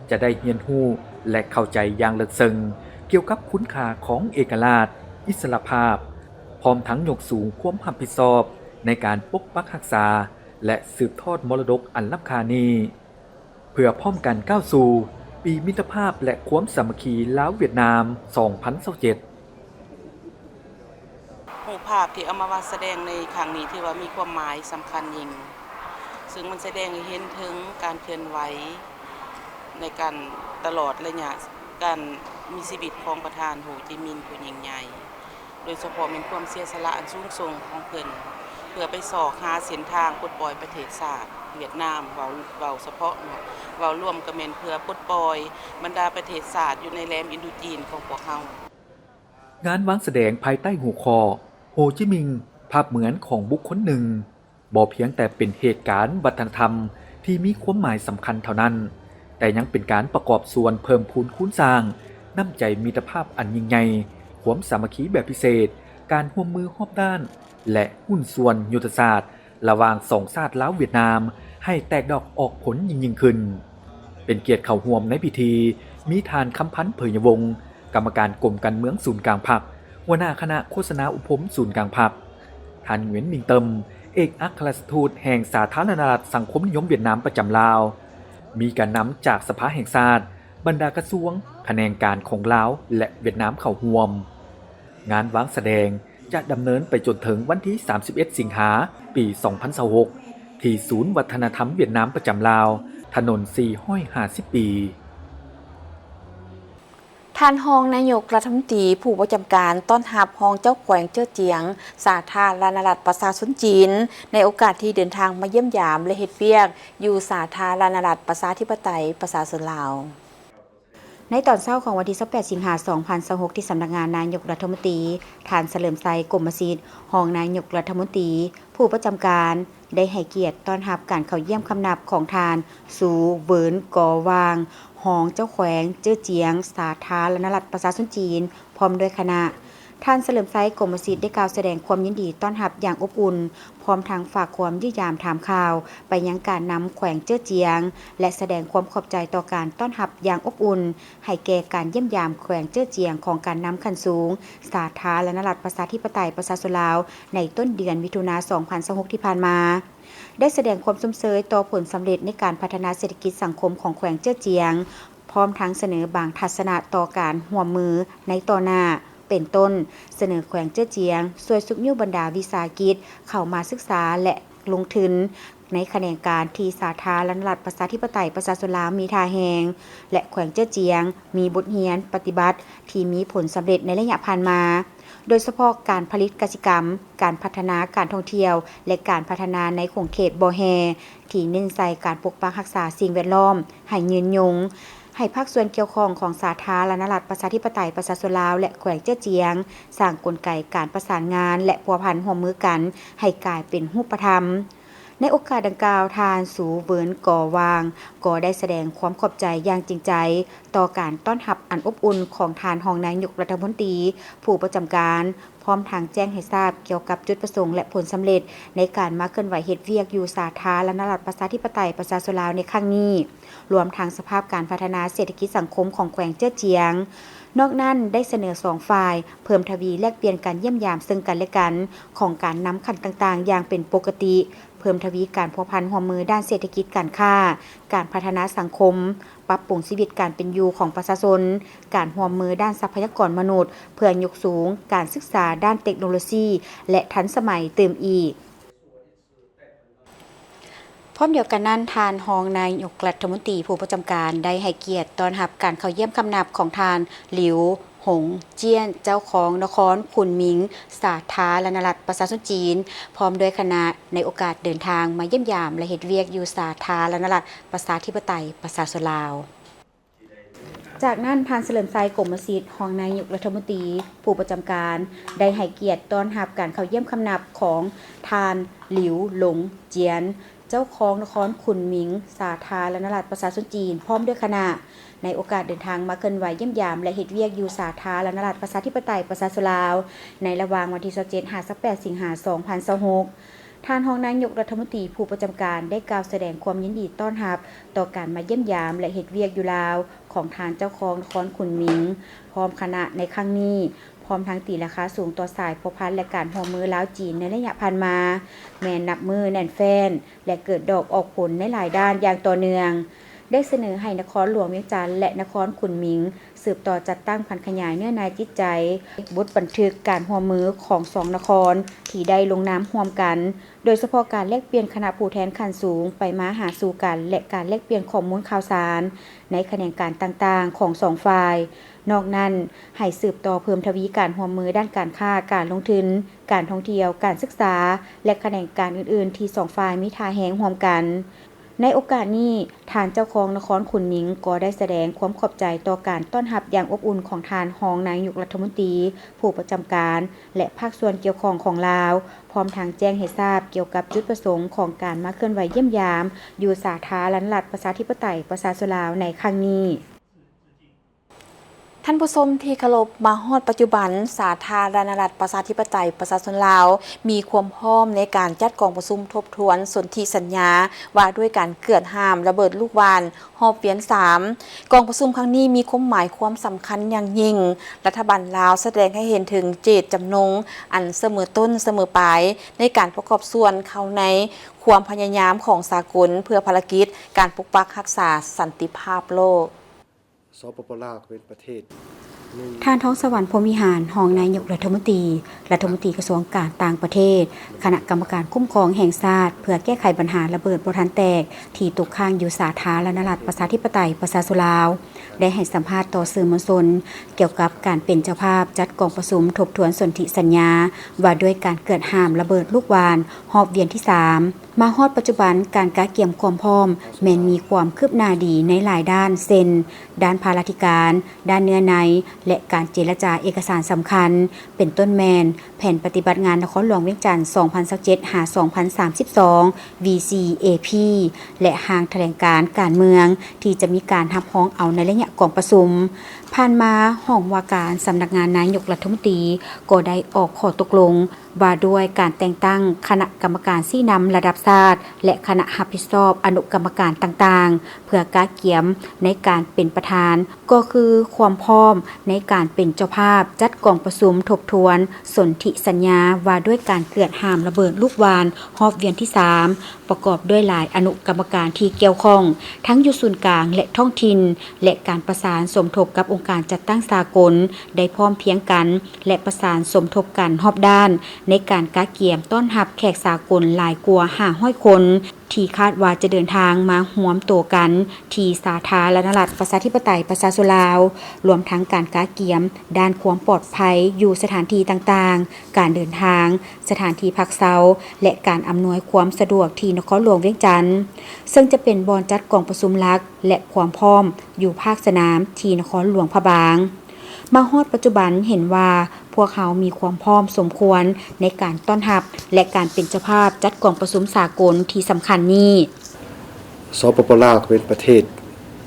ຈະໄດ້ຮຽນຮູ້ ແລະ ເຂົ້າໃຈຢ່າງເລິກເຊິ່ງກ່ຽວກັບຄຸນຄ່າຂອງເອກະລາດ, ອິດສະຫຼະພາບ, ພ້ອມທັງຍົກສູງຄວາມຮັບຜິດຊອບໃນການປົກປັກຮັກສາ ແລະ ສືບທອດມໍລະດົກອັນລ້ຳຄ່ານີ້. ເພື່ອພ້ອມກັນກ້າວສູ່ປີມິດຕະພາບ ແລະ ຄວາມສາມັກຄີລາວ-ຫວຽດນາມ ສອງພັນຊາວເຈັດ. ຮູບພາບທີ່ເອົາມາວາດສະແດງໃນຄັ້ງນີ້ ຖືວ່າມີຄວາມໝາຍສຳຄັນຍິ່ງ, ຊຶ່ງມັນສະແດງໃຫ້ເຫັນເຖິງການເຄື່ອນໄຫວໃນການ ຕະຫຼອດໄລຍະການມີຊີວິດຂອງປະທານໂຮຈິມິນຜູ້ຍິ່ງໃຫຍ່. ໂດຍສະເພາະແມ່ນຄວາມເສຍສະຫຼະອັນສູງສົ່ງຂອງເພິ່ນ ເພື່ອໄປຊອກຫາເສັ້ນທາງປົດປ່ອຍປະເທດຊາດຫວຽດນາມ, ເວົ້າ ເວົ້າສະເພາະເນາະ, ເວົ້າລວມກໍແມ່ນເພື່ອປົດປ່ອຍບັນດາປະເທດຊາດຢູ່ໃນແຫຼມອິນໂດຈີນຂອງພວກເຮົາ. ງານວາງສະແດງພາຍໃຕ້ຫົວຂໍ້ ໂຮຈິມິນ ພາບເໝືອນຂອງບຸກຄົນໜຶ່ງ ບໍ່ພຽງແຕ່ເປັນເຫດການວັດທະນະທຳທີ່ມີຄວາມໝາຍສຳຄັນເທົ່ານັ້ນ, ແຕ່ຍັງເປັນການປະກອບສ່ວນເພີ່ມພູນຄູນສ້າງນ້ຳໃຈມິດຕະພາບອັນຍິ່ງໃຫຍ່, ຄວາມສາມັກຄີແບບພິເສດ, ການຮ່ວມມືຮອບດ້ານ ແລະ ຫຸ້ນສ່ວນຍຸດທະສາດລະຫວ່າງສອງຊາດລາວ-ຫວຽດນາມ ໃຫ້ແຕກດອກອອກຜົນຍິ່ງໆຂຶ້ນ. ເປັນກຽດເຂົ້າຮ່ວມໃນພິທີ ມີທ່ານ ຄຳພັນ ເຜີຍຍະວົງ ກຳມະການກົມການເມືອງສູນກາງພັກ, ຫົວໜ້າຄະນະໂຄສະນາອົບຮົມສູນກາງພັກ, ທ່ານ ຫງວຽນ ມິງເຕີມ ເອກອັກຄະລັດຖະທູດແຫ່ງສາທາລະນະລັດສັງຄົມນິຍົມຫວຽດນາມປະຈຳລາວ, ມີການນຳຈາກສະພາແຫ່ງຊາດ, ບັນດາກະຊວງ, ຂະແໜງການຂອງລາວ ແລະ ຫວຽດນາມເຂົ້າຮ່ວມ. ງານວາງສະແດງຈະດຳເນີນໄປຈົນເຖິງວັນທີສາມສິບເອັດ ສິງຫາ ປີສອງພັນຊາວຫົກ ທີ່ສູນວັດທະນະທຳຫວຽດນາມປະຈຳລາວ, ຖະໜົນສີ່ຮ້ອຍຫ້າສິບປີ. ທ່ານຮອງນາຍົກລັດຖະມົນຕີຜູ້ປະຈຳການຕ້ອນຮັບຮອງເຈົ້າແຂວງເຈີ້ອຈຽງ ສາທາລະນະລັດປະຊາຊົນຈີນ ໃນໂອກາດທີ່ເດີນທາງມາຢ້ຽມຢາມ ແລະ ເຮັດວຽກຢູ່ສາທາລະນະລັດປະຊາທິປະໄຕປະຊາຊົນລາວ. ໃນຕອນເຊົ້າຂອງວັນທີຊາວແປດ ສິງຫາ ສອງພັນຊາວຫົກ ທີ່ສຳນັກງານນາຍົກລັດຖະມົນຕີ, ທ່ານ ສະເຫຼີມໄຊ ກົມມະສິດ ຮອງນາຍົກລັດຖະມົນຕີຜູ້ປະຈຳການ ໄດ້ໃຫ້ກຽດຕ້ອນຮັບການເຂົ້າຢ້ຽມຄຳນັບຂອງທ່ານ ຊູ ເຫວີນ ກໍຫວ່າງ ຮອງເຈົ້າແຂວງເຈີ້ອຈຽງ ສາທາລະນະລັດປະຊາຊົນຈີນ ພ້ອມດ້ວຍຄະນະ. ທ່ານ ສະເຫຼີມໄຊ ກົມມະສິດ ໄດ້ກ່າວສະແດງຄວາມຍິນດີຕ້ອນຮັບຢ່າງອົບອຸ່ນ, ພ້ອມທັງຝາກຄວາມຢ້ຽມຢາມຖາມຂ່າວໄປຍັງການນຳແຂວງເຈີ້ອຈຽງ ແລະ ສະແດງຄວາມຂອບໃຈຕໍ່ການຕ້ອນຮັບຢ່າງອົບອຸ່ນ ໃຫ້ແກ່ການຢ້ຽມຢາມແຂວງເຈີ້ອຈຽງຂອງການນຳຂັ້ນສູງ ສາທາລະນະລັດປະຊາທິປະໄຕປະຊາຊົນລາວ ໃນຕົ້ນເດືອນມິຖຸນາ ສອງພັນຊາວຫົກ ທີ່ຜ່ານມາ. ໄດ້ສະແດງຄວາມຊົມເຊີຍຕໍ່ຜົນສຳເລັດໃນການພັດທະນາເສດຖະກິດສັງຄົມຂອງແຂວງເຈີ້ອຈຽງ, ພ້ອມທັງສະເໜີບາງທັດສະນະຕໍ່ການຮ່ວມມືໃນຕໍ່ໜ້າ, ເປັນຕົ້ນ ສະເໜີແຂວງເຈີ້ອຈຽງຊ່ວຍຊຸກຍູ້ບັນດາວິສາຫະກິດເຂົ້າມາສຶກສາ ແລະ ລົງທຶນ ໃນຂະແໜງການທີ່ສາທາລະນະລັດ ປະຊາທິປະໄຕ ປະຊາຊົນລາວມີທ່າແຮງ ແລະ ແຂວງເຈີ້ອຈຽງມີບົດຮຽນປະຕິບັດທີ່ມີຜົນສຳເລັດໃນໄລຍະຜ່ານມາ, ໂດຍສະເພາະການຜະລິດກະສິກຳ, ການພັດທະນາການທ່ອງທ່ຽວ ແລະ ການພັດທະນາໃນຂົງເຂດບໍ່ແຮ່ ທີ່ເນັ້ນໃສ່ການປົກປັກຮັກສາສິ່ງແວດລ້ອມໃຫ້ຍືນຍົງ, ໃຫ້ພາກສ່ວນກ່ຽວຂ້ອງຂອງສາທາລະນະລັດ ປະຊາທິປະໄຕ ປະຊາຊົນລາວ ແລະ ແຂວງເຈີ້ອຈຽງ ສ້າງກົນໄກການປະສານງານ ແລະ ພົວພັນຮ່ວມມືກັນໃຫ້ກາຍເປັນຮູບປະທຳ. ໃນໂອກາດດັ່ງກ່າວ, ທ່ານ ຊູເວີນ ກໍຫວ່າງ ກໍໄດ້ສະແດງຄວາມຂອບໃຈຢ່າງຈິງໃຈຕໍ່ການຕ້ອນຮັບອັນອົບອຸ່ນຂອງທ່ານຮອງນາຍົກລັດຖະມົນຕີຜູ້ປະຈຳການ, ພ້ອມທັງແຈ້ງໃຫ້ຊາບກ່ຽວກັບຈຸດປະສົງ ແລະ ຜົນສຳເລັດໃນການມາເຄື່ອນໄຫວເຮັດວຽກຢູ່ສາທາລະນະລັດ ປະຊາທິປະໄຕ ປະຊາຊົນລາວໃນຄັ້ງນີ້, ລວມທັງສະພາບການພັດທະນາເສດຖະກິດສັງຄົມຂອງແຂວງເຈີ້ອຈຽງ. ນອກນັ້ນໄດ້ສະເໜີສອງຝ່າຍເພີ່ມທະວີແລກປ່ຽນການຢ້ຽມຢາມເຊິ່ງກັນ ແລະ ກັນຂອງການນຳຂັ້ນຕ່າງໆຢ່າງເປັນປົກກະຕິ, ເພີ່ມທະວີການພົວພັນຮ່ວມມືດ້ານເສດຖະກິດການຄ້າ, ການພັດທະນາສັງຄົມ, ປັບປຸງຊີວິດການເປັນຢູ່ຂອງປະຊາຊົນ, ການຮ່ວມມືດ້ານຊັບພະຍາກອນມະນຸດ ເພື່ອຍົກສູງການສຶກສາດ້ານເຕັກໂນໂລຊີ ແລະ ທັນສະໄໝຕື່ມອີກ. ພ້ອມດຽວກັນນັ້ນ, ທ່ານຮອງນາຍົກລັດຖະມົນຕີຜູ້ປະຈຳການໄດ້ໃຫ້ກຽດຕ້ອນຮັບການເຂົ້າຢ້ຽມຄຳນັບຂອງທ່ານ ຫຼິວ ຫົງຈຽນ ເຈົ້າຄອງນະຄອນຄຸນໝິງ ສາທາລະນະລັດປະຊາຊົນຈີນ ພ້ອມດ້ວຍຄະນະ ໃນໂອກາດເດີນທາງມາຢ້ຽມຢາມ ແລະ ເຮັດວຽກຢູ່ສາທາລະນະລັດປະຊາທິປະໄຕປະຊາຊົນລາວ. ຈາກນັ້ນ, ທ່ານ ສະເຫຼີມໄຊ ກົມມະສິດ ຮອງນາຍົກລັດຖະມົນຕີຜູ້ປະຈຳການ ໄດ້ໃຫ້ກຽດຕ້ອນຮັບການເຂົ້າຢ້ຽມຄຳນັບຂອງທ່ານ ຫຼິວ ຫຼົງຈຽນ ເຈົ້າຄອງນະຄອນຄຸນໝິງ ສາທາລະນະລັດປະຊາຊົນຈີນ ພ້ອມດ້ວຍຄະນະ ໃນໂອກາດເດີນທາງມາເຄື່ອນໄຫວຢ້ຽມຢາມ ແລະ ເຮັດວຽກຢູ່ສາທາລະນະລັດປະຊາທິປະໄຕປະຊາຊົນລາວ ໃນລະຫວ່າງວັນທີຊາວເຈັດ ຫາ ຊາວແປດ ສິງຫາ ສອງພັນຊາວຫົກ. ທ່ານຮອງນາຍົກລັດຖະມົນຕີຜູ້ປະຈຳການໄດ້ກ່າວສະແດງຄວາມຍິນດີຕ້ອນຮັບຕໍ່ການມາຢ້ຽມຢາມ ແລະ ເຮັດວຽກຢູ່ລາວຂອງທ່ານເຈົ້າຄອງນະຄອນຂຸນໝິງ ພ້ອມຄະນະໃນຄັ້ງນີ້, ພ້ອມທັງຕີລາຄາສູງຕໍ່ສາຍພົວພັນ ແລະ ການຮ່ວມມືລາວ-ຈີນໃນໄລຍະຜ່ານມາ ແມ່ນນັບມື້ແໜ້ນແຟ້ນ ແລະ ເກີດດອກອອກຜົນໃນຫຼາຍດ້ານຢ່າງຕໍ່ເນື່ອງ. ໄດ້ສະເໜີໃຫ້ນະຄອນຫຼວງວຽງຈັນ ແລະ ນະຄອນຂຸນໝິງ ສືບຕໍ່ຈັດຕັ້ງຜັນຂະຫຍາຍເນື້ອໃນຈິດໃຈ, ບົດບັນທຶກການຮ່ວມມືຂອງສອງນະຄອນທີ່ໄດ້ລົງນາມຮ່ວມກັນ, ໂດຍສະເພາະການແລກປ່ຽນຄະນະຜູ້ແທນຂັ້ນສູງໄປມາຫາສູ່ກັນ ແລະ ການແລກປ່ຽນຂໍ້ມູນຂ່າວສານໃນຂະແໜງການຕ່າງໆຂອງສອງຝ່າຍ. ນອກນັ້ນ, ໃຫ້ສືບຕໍ່ເພີ່ມທະວີການຮ່ວມມືດ້ານການຄ້າ, ການລົງທຶນ, ການທ່ອງທ່ຽວ, ການສຶກສາ ແລະ ຂະແໜງການອື່ນໆທີ່ສອງຝ່າຍມີທ່າແຮງຮ່ວມກັນ. ໃນໂອກາດນີ້, ທ່ານເຈົ້າຄອງນະຄອນຂຸນໝິງກໍໄດ້ສະແດງຄວາມຂອບໃຈຕໍ່ການຕ້ອນຮັບຢ່າງອົບອຸ່ນຂອງທ່ານຮອງນາຍົກລັດຖະມົນຕີ, ຜູ້ປະຈຳການ ແລະ ພາກສ່ວນກ່ຽວຂ້ອງຂອງລາວ, ພ້ອມທັງແຈ້ງໃຫ້ຊາບກ່ຽວກັບຈຸດປະສົງຂອງການມາເຄື່ອນໄຫວຢ້ຽມຢາມຢູ່ສາທາລະນະລັດປະຊາທິປະໄຕປະຊາຊົນລາວໃນຄັ້ງນີ້. ທ່ານຜູ້ຊົມທີ່ເຄົາລົບ, ມາຮອດປັດຈຸບັນ, ສາທາລະນະລັດປະຊາທິປະໄຕປະຊາຊົນລາວ ມີຄວາມພ້ອມໃນການຈັດກອງປະຊຸມທົບທວນສົນທິສັນຍາວ່າດ້ວຍການເກືອດຫ້າມລະເບີດລູກຫວ່ານຮອບວຽນສາມ. ກອງປະຊຸມຄັ້ງນີ້ມີຄວາມໝາຍຄວາມສຳຄັນຢ່າງຍິ່ງ. ລັດຖະບານລາວສະແດງໃຫ້ເຫັນເຖິງເຈດຈຳນົງອັນສະເໝີຕົ້ນສະເໝີປາຍ ໃນການປະກອບສ່ວນເຂົ້າໃນຄວາມພະຍາຍາມຂອງສາກົນເພື່ອພາລະກິດການປົກປັກຮັກສາສັນຕິພາບໂລກ. ສປປ ລາວ ກໍເປັນປະເທດໜຶ່ງ. ທ່ານ ທອງສະຫວັນ ພົມວິຫານ ຮອງນາຍົກລັດຖະມົນຕີ ລັດຖະມົນຕີກະຊວງການຕ່າງປະເທດ, ຄະນະກຳມະການຄຸ້ມຄອງແຫ່ງຊາດ ເພື່ອແກ້ໄຂບັນຫາລະເບີດບໍ່ທັນແຕກ ທີ່ຕົກຄ້າງຢູ່ສາທາລະນະລັດປະຊາທິປະໄຕປະຊາຊົນລາວ ໄດ້ໃຫ້ສຳພາດຕໍ່ສື່ມວນຊົນ ກ່ຽວກັບການເປັນເຈົ້າພາບຈັດກອງປະຊຸມທົບທວນສົນທິສັນຍາ ວ່າດ້ວຍການເກືອດຫ້າມລະເບີດລູກຫວ່ານຮອບວຽນທີສາມ. ມາຮອດປັດຈຸບັນ, ການກະກຽມຄວາມພ້ອມແມ່ນມີຄວາມຄືບໜ້າດີໃນຫຼາຍດ້ານ ເຊັ່ນ ດ້ານພາລາທິການ, ດ້ານເນື້ອໃນ ແລະ ການເຈລະຈາເອກະສານສຳຄັນ ເປັນຕົ້ນແມ່ນ ແຜນປະຕິບັດງານນະຄອນຫຼວງວຽງຈັນ ສອງພັນຊາວເຈັດ ຫາ ສອງພັນສາມສິບສອງ ວີຊີເອພີ ແລະ ຮ່າງຖະແຫຼງການການເມືອງ ທີ່ຈະມີການຮັບຮອງເອົາໃນໄລຍະກອງປະຊຸມ. ຜ່ານມາ, ຫ້ອງວ່າການສຳນັກງານນາຍົກລັດຖະມົນຕີ ກໍໄດ້ອອກຂໍ້ຕົກລົງ ວ່າດ້ວຍການແຕ່ງຕັ້ງຄະນະກຳມະການຊີ້ນຳລະດັບຊາດ ແລະ ຄະນະຮັບຜິດຊອບອະນຸກຳມະການຕ່າງໆ ເພື່ອກະກຽມໃນການເປັນປະທານ ກໍຄືຄວາມພ້ອມໃນການເປັນເຈົ້າພາບຈັດກອງປະຊຸມທົບທວນສົນທິສັນຍາວ່າດ້ວຍການເກືອດຫ້າມລະເບີດລູກຫວ່ານຮອບວຽນທີສາມ ປະກອບດ້ວຍຫຼາຍອະນຸກຳມະການທີ່ກ່ຽວຂ້ອງ ທັງຢູ່ສູນກາງ ແລະ ທ້ອງຖິ່ນ ແລະ ການປະສານສົມທົບກັບອົງການຈັດຕັ້ງສາກົນ ໄດ້ພ້ອມພຽງກັນ ແລະ ປະສານສົມທົບກັນຮອບດ້ານ ໃນການກະກຽມຕ້ອນຮັບແຂກສາກົນຫຼາຍກວ່າຫ້າຮ້ອຍຄົນ. ທີ່ຄາດວ່າຈະເດີນທາງມາຮວມໂຕກັນທີ່ສາທາລະນະລັດ ປະຊາທິປະໄຕ ປະຊາຊົນລາວ, ລວມທັງການກະກຽມດ້ານຄວາມປອດໄພຢູ່ສະຖານທີ່ຕ່າງໆ, ການເດີນທາງ, ສະຖານທີ່ພັກເຊົາ ແລະ ການອຳນວຍຄວາມສະດວກທີ່ນະຄອນຫຼວງວຽງຈັນ, ເຊິ່ງຈະເປັນບ່ອນຈັດກອງປະຊຸມຫຼັກ ແລະ ຄວາມພ້ອມຢູ່ພາກສະໜາມທີ່ນະຄອນຫຼວງພະບາງ. ມາຮອດປັດຈຸບັນເຫັນວ່າພວກເຮົາມີຄວາມພ້ອມສົມຄວນໃນການຕ້ອນຮັບ ແລະ ການເປັນເຈົ້າພາບຈັດກອງປະຊຸມສາກົນທີ່ສຳຄັນນີ້. ສປປ ລາວ ກໍເປັນປະເທດ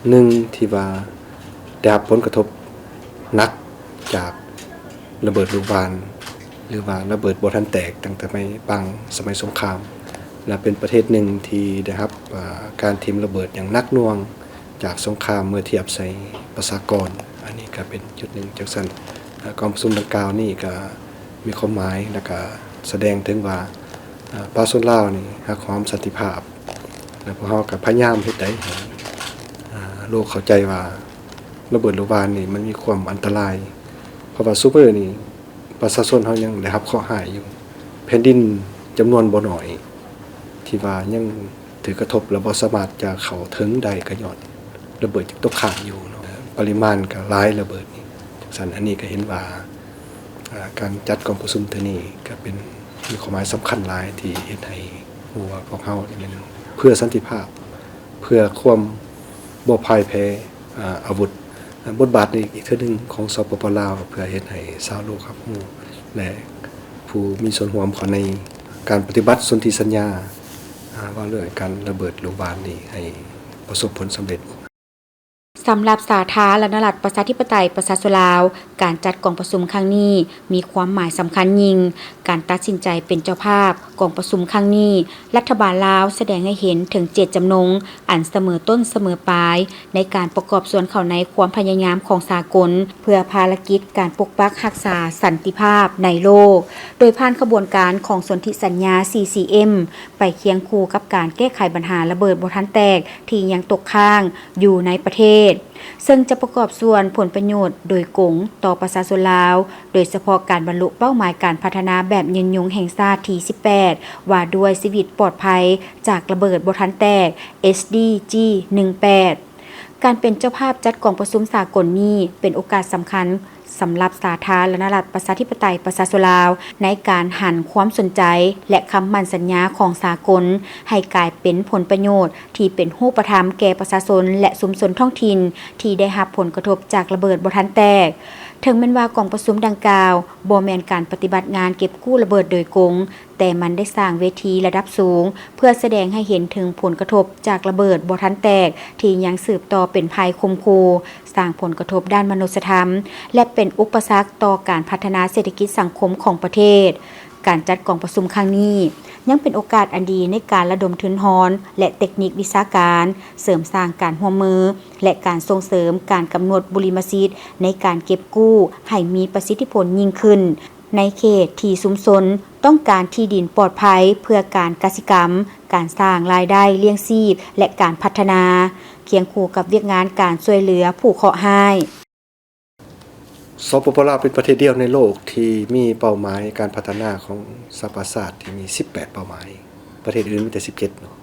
ໜຶ່ງທີ່ວ່າໄດ້ຮັບຜົນກະທົບໜັກຈາກລະເບີດລູກຫວ່ານ ຫຼືວ່າລະເບີດບໍ່ທັນແຕກຕັ້ງແຕ່ໃນປາງສະໄໝສົງຄາມ ແລະ ເປັນປະເທດໜຶ່ງທີ່ໄດ້ຮັບ ອາ ການຖິ້ມລະເບີດຢ່າງໜັກໜ່ວງ ຈາກສົງຄາມເມື່ອທຽບໃສ່ປະຊາກອນ. ອັນນີ້ກໍເປັນຈຸດໜຶ່ງ. ຈັ່ງຊັ້ນ ອາ ກອງປະຊຸມດັ່ງກ່າວນີ້ກໍມີຄວາມໝາຍ ແລະ ກໍສະແດງເຖິງວ່າ ອາ ປະຊາຊົນລາວນີ້ຮັກຫອມສັນຕິພາບ ແລະ ພວກເຮົາກໍພະຍາຍາມເຮັດໃດໃຫ້ ອາ ໂລກເຂົ້າໃຈວ່າລະເບີດລູກຫວ່ານນີ້ມັນມີຄວາມອັນຕະລາຍ ເພາະວ່າຊຸມື້ນີ້ປະຊາຊົນເຮົາຍັງໄດ້ຮັບເຄາະຮ້າຍຢູ່ ແຜ່ນດິນຈຳນວນບໍ່ໜ້ອຍ ທີ່ວ່າຍັງຖືກກະທົບ ແລະ ບໍ່ສາມາດຈະເຂົ້າເຖິງໄດ້ ກໍຍ້ອນລະເບີດຍັງຕົກຄ້າງຢູ່ເນາະ ປະລິມານກໍຫຼາຍລະເບີດນີ້. ຈັ່ງຊັ້ນ ອັນນີ້ກໍເຫັນວ່າ ອາ ການຈັດກອງປະຊຸມເທື່ອນີ້ກໍເປັນ ມີຄວາມໝາຍສຳຄັນຫຼາຍ ທີ່ເຮັດໃຫ້ຮູ້ວ່າພວກເຮົານີ້ແມ່ນເພື່ອສັນຕິພາບ ເພື່ອຄວາມບໍ່ພ່າຍແພ້ ອາ ອາວຸດ. ບົດບາດນີ້ອີກເທື່ອໜຶ່ງຂອງ ສປປ ລາວ ເພື່ອເຮັດໃຫ້ຊາວໂລກຮັບຮູ້ ແລະ ຜູ້ມີສ່ວນຮ່ວມເຂົ້າໃນການປະຕິບັດສົນທິສັນຍາ ອາ ວ່າເລື່ອງການລະເບີດລູກຫວ່ານນີ້ໃຫ້ປະສົບຜົນສຳເລັດ. ສຳລັບສາທາລະນະລັດ ປະຊາທິປະໄຕ ປະຊາຊົນລາວ, ການຈັດກອງປະຊຸມຄັ້ງນີ້ມີຄວາມໝາຍສຳຄັນຍິ່ງ. ການຕັດສິນໃຈເປັນເຈົ້າພາບກອງປະຊຸມຄັ້ງນີ້, ລັດຖະບານລາວສະແດງໃຫ້ເຫັນເຖິງເຈດຈຳນົງອັນສະເໝີຕົ້ນສະເໝີປາຍ ໃນການປະກອບສ່ວນເຂົ້າໃນຄວາມພະຍາຍາມຂອງສາກົນ ເພື່ອພາລະກິດການປົກປັກຮັກສາສັນຕິພາບໃນໂລກ, ໂດຍຜ່ານຂະບວນການຂອງສົນທິສັນຍາ ສີ່ ຊີ ເອັມ ໄປຄຽງຄູ່ກັບການແກ້ໄຂບັນຫາລະເບີດບໍ່ທັນແຕກທີ່ຍັງຕົກຄ້າງຢູ່ໃນປະເທດ, ເຊິ່ງຈະປະກອບສ່ວນຜົນປະໂຫຍດໂດຍກົງຕໍ່ປະຊາຊົນລາວ, ໂດຍສະເພາະການບັນລຸເປົ້າໝາຍການພັດທະນາແບບຍືນຍົງແຫ່ງຊາດທີ ສິບແປດ ວ່າດ້ວຍຊີວິດປອດໄພຈາກລະເບີດບໍ່ທັນແຕກ ເອສດີຈີ ໜຶ່ງແປດ. ການເປັນເຈົ້າພາບຈັດກອງປະຊຸມສາກົນນີ້ ເປັນໂອກາດສຳຄັນສຳລັບສາທາລະນະລັດ ປະຊາທິປະໄຕ ປະຊາຊົນລາວ ໃນການຫັນຄວາມສົນໃຈ ແລະ ຄຳໝັ້ນສັນຍາຂອງສາກົນ ໃຫ້ກາຍເປັນຜົນປະໂຫຍດທີ່ເປັນຮູບປະທຳແກ່ປະຊາຊົນ ແລະ ຊຸມຊົນທ້ອງຖິ່ນທີ່ໄດ້ຮັບຜົນກະທົບຈາກລະເບີດບໍ່ທັນແຕກ. ເຖິງແມ່ນວ່າກອງປະຊຸມດັ່ງກ່າວບໍ່ແມ່ນການປະຕິບັດງານເກັບກູ້ລະເບີດໂດຍກົງ, ແຕ່ມັນໄດ້ສ້າງເວທີລະດັບສູງ ເພື່ອສະແດງໃຫ້ເຫັນເຖິງຜົນກະທົບຈາກລະເບີດບໍ່ທັນແຕກ ທີ່ຍັງສືບຕໍ່ເປັນໄພຂົ່ມຂູ່, ສ້າງຜົນກະທົບດ້ານມະນຸດສະທຳ ແລະ ເປັນອຸປະສັກຕໍ່ການພັດທະນາເສດຖະກິດສັງຄົມຂອງປະເທດ. ການຈັດກອງປະຊຸມຄັ້ງນີ້ ຍັງເປັນໂອກາດອັນດີໃນການລະດົມທຶນຮອນ ແລະ ເຕັກນິກວິຊາການ, ເສີມສ້າງການຮ່ວມມື ແລະ ການສົ່ງເສີມການກຳນົດບຸລິມະສິດໃນການເກັບກູ້ໃຫ້ມີປະສິດທິຜົນຍິ່ງຂຶ້ນ. ໃນເຂດທີ່ຊຸມຊົນຕ້ອງການທີ່ດິນປອດໄພເພື່ອການກະສິກຳ, ການສ້າງລາຍໄດ້ລ້ຽງຊີບ ແລະ ການພັດທະນາ, ຄຽງຄູ່ກັບວຽກງານການຊ່ວຍເຫຼືອຜູ້ເຄາະຮ້າຍ. ສປປ ລາວ ເປັນປະເທດດຽວໃນໂລກທີ່ມີເປົ້າໝາຍການພັດທະນາຂອງສະຫະປະຊາຊາດທີ່ມີສິບແປດເປົ້າໝາຍ, ປະເທດອື່ນມີແຕ່ສິບເຈັດເນາະ.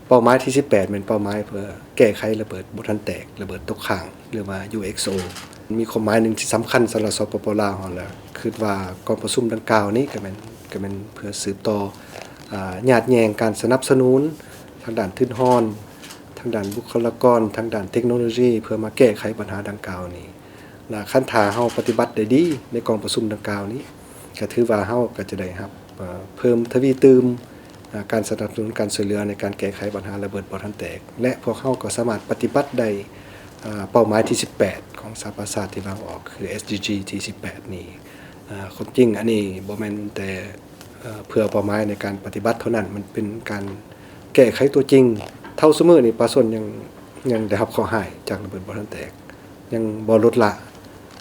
ເປົ້າໝາຍທີສິບແປດແມ່ນເປົ້າໝາຍເພື່ອແກ້ໄຂລະເບີດບໍ່ທັນແຕກ, ລະເບີດຕົກຄ້າງ ຫຼືວ່າ ຢູເອັກໂອ ມີຄວາມໝາຍໜຶ່ງທີ່ສຳຄັນສຳລັບ ສປປ ລາວ ເຮົາ ແລະ ຄິດວ່າກອງປະຊຸມດັ່ງກ່າວນີ້ກໍແມ່ນ ກໍແມ່ນເພື່ອສືບຕໍ່ ອາ ຍາດແຍ່ງການສະໜັບສະໜູນທາງດ້ານທຶນຮອນ, ທາງດ້ານບຸກຄະລາກອນ, ທາງດ້ານເຕັກໂນໂລຊີ ເພື່ອມາແກ້ໄຂບັນຫາດັ່ງກ່າວນີ້ ແລະ ຄັນຖ້າເຮົາປະຕິບັດໄດ້ດີໃນກອງປະຊຸມດັ່ງກ່າວນີ້ ກໍຖືວ່າເຮົາກໍຈະໄດ້ຮັບ ເອີ ເພີ່ມທະວີຕື່ມ ອາ ການສະໜັບສະໜູນການຊ່ວຍເຫຼືອໃນການແກ້ໄຂບັນຫາລະເບີດບໍ່ທັນແຕກ ແລະ ພວກເຮົາກໍສາມາດປະຕິບັດໄດ້ ອາ ເປົ້າໝາຍທີສິບແປດຂອງສະຫະປະຊາຊາດທີ່ວາງອອກ ຄື ເອສດີຈີ ທີສິບແປດນີ້. ອາ ຄວາມຈິງອັນນີ້ບໍ່ແມ່ນແຕ່ ເອີ ເພື່ອເປົ້າໝາຍໃນການປະຕິບັດເທົ່ານັ້ນ, ມັນເປັນການແກ້ໄຂຕົວຈິງ. ເທົ່າຊຸມື້ນີ້ປະຊາຊົນຍັງ ຍັງໄດ້ຮັບເຄາະຮ້າຍຈາກລະເບີດບໍ່ທັນແຕກ ຍັງບໍ່ລົດລະ.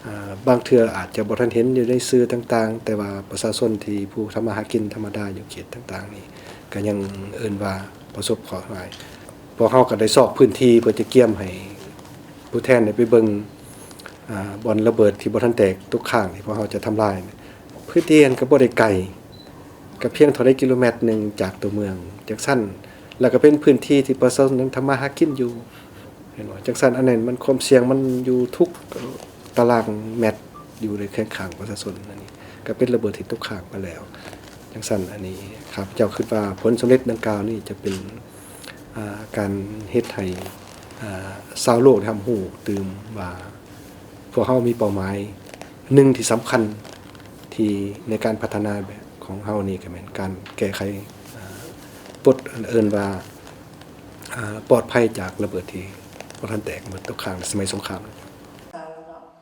ອາ ບາງເທື່ອອາດຈະບໍ່ທັນເຫັນຢູ່ໃນສື່ຕ່າງໆ, ແຕ່ວ່າປະຊາຊົນທີ່ຜູ້ທຳມາຫາກິນທຳມະດາຢູ່ເຂດຕ່າງໆນີ້ ກໍຍັງເອີ້ນວ່າປະສົບເຄາະຮ້າຍ. ພວກເຮົາກໍໄດ້ຊອກພື້ນທີ່ເພື່ອຈະກຽມໃຫ້ຜູ້ແທນໄດ້ໄປເບິ່ງ ອາ ບ່ອນລະເບີດທີ່ບໍ່ທັນແຕກຕົກຄ້າງທີ່ພວກເຮົາຈະທຳລາຍ. ພື້ນທີ່ຫັ້ນກໍບໍ່ໄດ້ໄກ, ກໍພຽງເທົ່າໃດກິໂລແມັດໜຶ່ງຈາກຕົວເມືອງ. ຈັ່ງຊັ້ນ ແລ້ວກໍເປັນພື້ນທີ່ທີ່ປະຊາຊົນນັ້ນທຳມາຫາກິນຢູ່ ເຫັນບໍ່? ຈັ່ງຊັ້ນ ອັນນັ້ນມັນ ຄວາມສ່ຽງມັນຢູ່ທຸກຕາລາງແມັດ ຢູ່ໃນແຂວງຂ້າງປະຊາຊົນ. ອັນນີ້ກໍເປັນລະເບີດທີ່ຕົກຄ້າງໄປແລ້ວ. ຈັ່ງຊັ້ນ ອັນນີ້ຂ້າພະເຈົ້າຄິດວ່າ ຜົນສຳເລັດດັ່ງກ່າວນີ້ຈະເປັນ ອ່າ ການເຮັດໃຫ້ ອ່າ ຊາວໂລກໄດ້ຮັບຮູ້ຕື່ມວ່າ ພວກເຮົາມີເປົ້າໝາຍໜຶ່ງທີ່ສຳຄັນ ທີ່ໃນການພັດທະນາແບບຂອງເຮົານີ້ ກໍແມ່ນການແກ້ໄຂ ເອີ ປົດ ເອີ້ນວ່າ ອາ ປອດໄພຈາກລະເບີດທີ່ບໍ່ທັນແຕກ ເບີດຕົກຄ້າງໃນສະໄໝສົງຄາມ.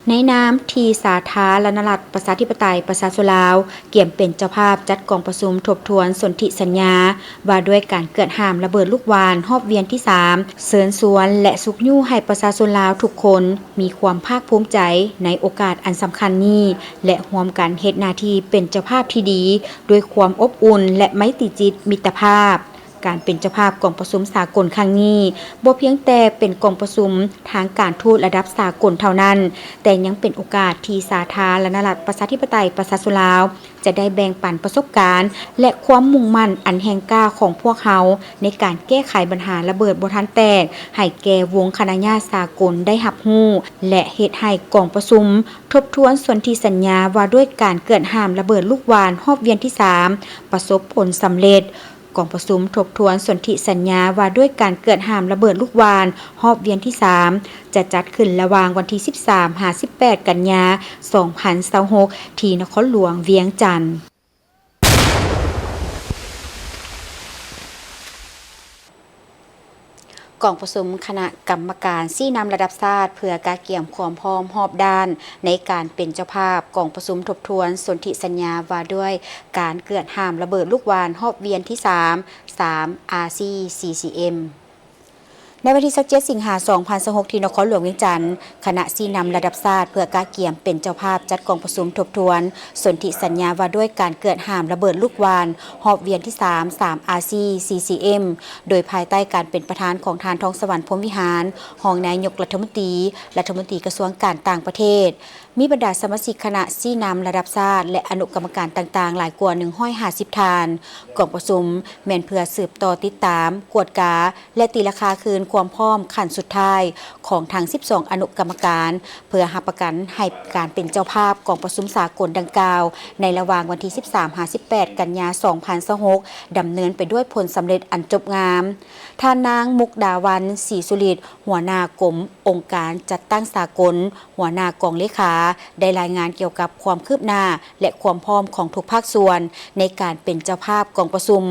ໃນນາມທີ່ສາທາລະນະລັດ ປະຊາທິປະໄຕ ປະຊາຊົນລາວ ກຽມເປັນເຈົ້າພາບຈັດກອງປະຊຸມທົບທວນສົນທິສັນຍາ ວ່າດ້ວຍການເກືອດຫ້າມລະເບີດລູກຫວ່ານຮອບວຽນທີສາມ ເຊີນຊວນ ແລະ ຊຸກຍູ້ໃຫ້ປະຊາຊົນລາວທຸກຄົນມີຄວາມພາກພູມໃຈໃນໂອກາດອັນສຳຄັນນີ້ ແລະ ຮ່ວມກັນເຮັດໜ້າທີ່ເປັນເຈົ້າພາບທີ່ດີ ດ້ວຍຄວາມອົບອຸ່ນ ແລະ ໄມຕີຈິດມິດຕະພາບ. ການເປັນເຈົ້າພາບກອງປະຊຸມສາກົນຄັ້ງນີ້ ບໍ່ພຽງແຕ່ເປັນກອງປະຊຸມທາງການທູດລະດັບສາກົນເທົ່ານັ້ນ, ແຕ່ຍັງເປັນໂອກາດທີ່ສາທາລະນະລັດ ປະຊາທິປະໄຕ ປະຊາຊົນລາວ ຈະໄດ້ແບ່ງປັນປະສົບການ ແລະ ຄວາມມຸ່ງໝັ້ນອັນແຮງກ້າຂອງພວກເຮົາ ໃນການແກ້ໄຂບັນຫາລະເບີດບໍ່ທັນແຕກ ໃຫ້ແກ່ວົງຄະນະຍາດສາກົນໄດ້ຮັບຮູ້ ແລະ ເຮັດໃຫ້ກອງປະຊຸມທົບທວນສົນທິສັນຍາວ່າດ້ວຍການເກືອດຫ້າມລະເບີດລູກຫວ່ານຮອບວຽນທີສາມ ປະສົບຜົນສຳເລັດ. ກອງປະຊຸມທົບທວນສົນທິສັນຍາວ່າດ້ວຍການເກືອດຫ້າມລະເບີດລູກຫວ່ານຮອບວຽນທີສາມ ຈະຈັດຂຶ້ນລະຫວ່າງວັນທີສິບສາມ ຫາ ສິບແປດ ກັນຍາ ສອງພັນຊາວຫົກ ທີ່ນະຄອນຫຼວງວຽງຈັນ. ກອງປະຊຸມຄະນະກຳມະການຊີ້ນຳລະດັບຊາດ ເພື່ອກະກຽມຄວາມພ້ອມຮອບດ້ານໃນການເປັນເຈົ້າພາບກອງປະຊຸມທົບທວນສົນທິສັນຍາວ່າດ້ວຍການເກືອດຫ້າມລະເບີດລູກຫວ່ານຮອບວຽນທີສາມ ສາມ ອາຊີ ຊີຊີເອັມ. ໃນວັນທີຊາວເຈັດ ສິງຫາ ສອງພັນຊາວຫົກ ທີ່ນະຄອນຫຼວງວຽງຈັນ, ຄະນະຊີ້ນຳລະດັບຊາດເພື່ອກະກຽມເປັນເຈົ້າພາບຈັດກອງປະຊຸມທົບທວນສົນທິສັນຍາວ່າດ້ວຍການເກືອດຫ້າມລະເບີດລູກຫວ່ານຮອບວຽນທີສາມ ສາມ ອາຊີ ຊີຊີເອັມ ໂດຍພາຍໃຕ້ການເປັນປະທານຂອງທ່ານ ທອງສະຫວັນ ພົມວິຫານ ຮອງນາຍົກລັດຖະມົນຕີ, ລັດຖະມົນຕີກະຊວງການຕ່າງປະເທດ, ມີບັນດາສະມາຊິກຄະນະຊີ້ນຳລະດັບຊາດ ແລະ ອະນຸກຳມະການຕ່າງໆ ຫຼາຍກວ່າ ໜຶ່ງຮ້ອຍຫ້າສິບ ທ່ານ. ກອງປະຊຸມແມ່ນເພື່ອສືບຕໍ່ຕິດຕາມ, ກວດກາ ແລະ ຕີລາຄາຄືນຄວາມພ້ອມຂັ້ນສຸດທ້າຍຂອງທັງສິບສອງອະນຸກຳມະການ ເພື່ອຮັບປະກັນໃຫ້ການເປັນເຈົ້າພາບກອງປະຊຸມສາກົນດັ່ງກ່າວ ໃນລະຫວ່າງວັນທີສິບສາມ ຫາ ສິບແປດ ກັນຍາ ສອງພັນຊາວຫົກ ດຳເນີນໄປດ້ວຍຜົນສຳເລັດອັນຈົບງາມ. ທ່ານນາງ ມຸກດາວັນ ສີສຸລິດ ຫົວໜ້າກົມອົງການຈັດຕັ້ງສາກົນ, ຫົວໜ້າກອງເລຂາ ໄດ້ລາຍງານກ່ຽວກັບຄວາມຄືບໜ້າ ແລະ ຄວາມພ້ອມຂອງທຸກພາກສ່ວນໃນການເປັນເຈົ້າພາບກອງປະຊຸມ,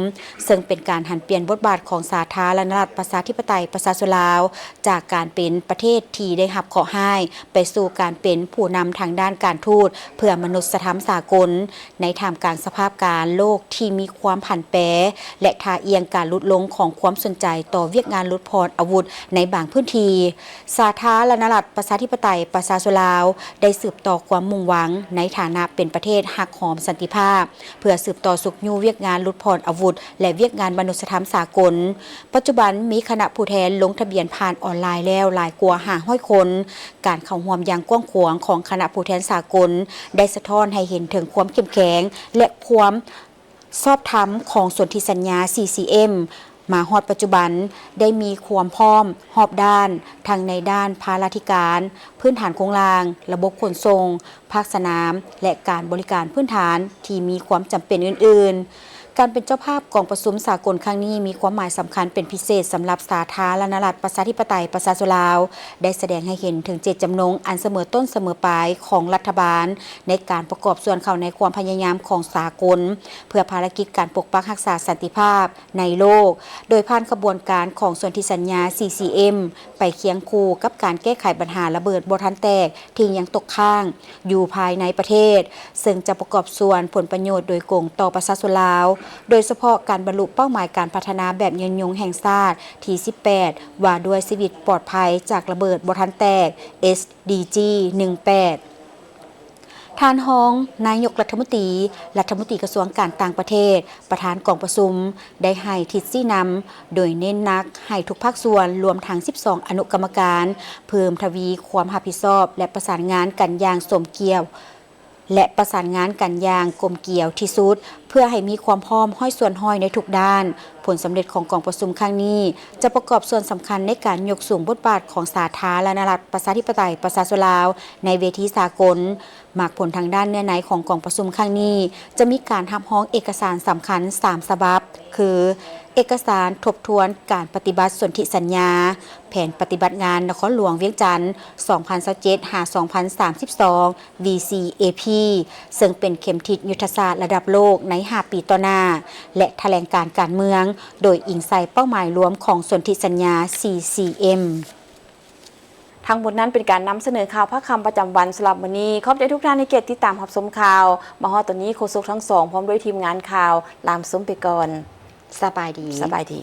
ເຊິ່ງເປັນການຫັນປ່ຽນບົດບາດຂອງສາທາລະນະລັດ ປະຊາທິປະໄຕ ປະຊາຊົນລາວ ຈາກການເປັນປະເທດທີ່ໄດ້ຮັບເຄາະຮ້າຍ ໄປສູ່ການເປັນຜູ້ນຳທາງດ້ານການທູດເພື່ອມະນຸດສະທຳສາກົນ. ໃນທ່າມກາງສະພາບການໂລກທີ່ມີຄວາມຜັນແປ ແລະ ທ່າອ່ຽງການຫຼຸດລົງຂອງຄວາມສົນໃຈຕໍ່ວຽກງານຫຼຸດຜ່ອນອາວຸດໃນບາງພື້ນທີ່, ສາທາລະນະລັດ ປະຊາທິປະໄຕ ປະຊາຊົນລາວ ໄດ້ສືບຕໍ່ຄວາມມຸ່ງຫວັງໃນຖານະເປັນປະເທດຮັກຫອມສັນຕິພາບ ເພື່ອສືບຕໍ່ຊຸກຍູ້ວຽກງານຫຼຸດຜ່ອນອາວຸດ ແລະ ວຽກງານມະນຸດສະທຳສາກົນ. ປັດຈຸບັນມີຄະນະຜູ້ແທນລົງທະບຽນຜ່ານອອນລາຍແລ້ວຫຼາຍກວ່າຫ້າຮ້ອຍຄົນ. ການເຂົ້າຮ່ວມຢ່າງກວ້າງຂວາງຂອງຄະນະຜູ້ແທນສາກົນ ໄດ້ສະທ້ອນໃຫ້ເຫັນເຖິງຄວາມເຂັ້ມແຂງ ແລະ ຄວາມຊອບທຳຂອງສົນທິສັນຍາ ຊີຊີເອັມ ມາຮອດປັດຈຸບັນ ໄດ້ມີຄວາມພ້ອມຮອບດ້ານ ທັງໃນດ້ານພາລາທິການ, ພື້ນຖານໂຄງລ່າງ, ລະບົບຂົນສົ່ງ, ພາກສະໜາມ ແລະ ການບໍລິການພື້ນຖານທີ່ມີຄວາມຈຳເປັນອື່ນໆ. ການເປັນເຈົ້າພາບກອງປະຊຸມສາກົນຄັ້ງນີ້ ມີຄວາມໝາຍສຳຄັນເປັນພິເສດສຳລັບສາທາລະນະລັດ ປະຊາທິປະໄຕ ປະຊາຊົນລາວ, ໄດ້ສະແດງໃຫ້ເຫັນເຖິງເຈດຈຳນົງອັນສະເໝີຕົ້ນສະເໝີປາຍຂອງລັດຖະບານ ໃນການປະກອບສ່ວນເຂົ້າໃນຄວາມພະຍາຍາມຂອງສາກົນ ເພື່ອພາລະກິດການປົກປັກຮັກສາສັນຕິພາບໃນໂລກ, ໂດຍຜ່ານຂະບວນການຂອງສົນທິສັນຍາ ຊີຊີເອັມ ໄປຄຽງຄູ່ກັບການແກ້ໄຂບັນຫາລະເບີດບໍ່ທັນແຕກທີ່ຍັງຕົກຄ້າງ ຢູ່ພາຍໃນປະເທດ, ເຊິ່ງຈະປະກອບສ່ວນຜົນປະໂຫຍດໂດຍກົງຕໍ່ປະຊາຊົນລາວ, ໂດຍສະເພາະການບັນລຸເປົ້າໝາຍການພັດທະນາແບບຍືນຍົງແຫ່ງຊາດທີສິບແປດ ວ່າດ້ວຍຊີວິດປອດໄພຈາກລະເບີດບໍ່ທັນແຕກ ເອສດີຈີ ໜຶ່ງແປດ. ທ່ານຮອງນາຍົກລັດຖະມົນຕີ, ລັດຖະມົນຕີກະຊວງການຕ່າງປະເທດ, ປະທານກອງປະຊຸມ ໄດ້ໃຫ້ທິດຊີ້ນຳ ໂດຍເນັ້ນໜັກໃຫ້ທຸກພາກສ່ວນ, ລວມທັງສິບສອງອະນຸກຳມະການ, ເພີ່ມທະວີຄວາມຮັບຜິດຊອບ ແລະ ປະສານງານກັນຢ່າງສົມກ່ຽວ ແລະ ປະສານງານກັນຢ່າງກົມກຽວທີ່ສຸດ ເພື່ອໃຫ້ມີຄວາມພ້ອມຮ້ອຍສ່ວນຮ້ອຍໃນທຸກດ້ານ. ຜົນສຳເລັດຂອງກອງປະຊຸມຄັ້ງນີ້ ຈະປະກອບສ່ວນສຳຄັນໃນການຍົກສູງບົດບາດຂອງສາທາລະນະລັດ ປະຊາທິປະໄຕ ປະຊາຊົນລາວ ໃນເວທີສາກົນ. ໝາກຜົນທາງດ້ານເນື້ອໃນຂອງກອງປະຊຸມຄັ້ງນີ້ ຈະມີການຮັບຮອງເອກະສານສຳຄັນສາມສະບັບ ຄື ເອກະສານທົບທວນການປະຕິບັດສົນທິສັນຍາ ແຜນປະຕິບັດງານນະຄອນຫຼວງວຽງຈັນ ສອງພັນຊາວເຈັດ ຫາ ສອງພັນສາມສິບສອງ VCAP ເຊິ່ງເປັນເຂັມທິດຍຸດທະສາດລະດັບໂລກໃນຫ້າປີຕໍ່ໜ້າ ແລະ ຖະແຫຼງການການເມືອງ ໂດຍອີງໃສ່ເປົ້າໝາຍລວມຂອງສົນທິສັນຍາ CCM. ທັງໝົດນັ້ນເປັນການນຳສະເໜີຂ່າວພາກຄ່ຳປະຈຳວັນສຳລັບມື້ນີ້. ຂອບໃຈທຸກທ່ານທີ່ໃຫ້ກຽດຕິດຕາມຮັບຊົມຂ່າວ. ມາຮອດຕອນນີ້ ໂຄສົກທັງສອງ ພ້ອມດ້ວຍທີມງານຂ່າວ ລາມຊົມໄປກ່ອນ. ສະບາຍດີ. ສະບາຍດີ.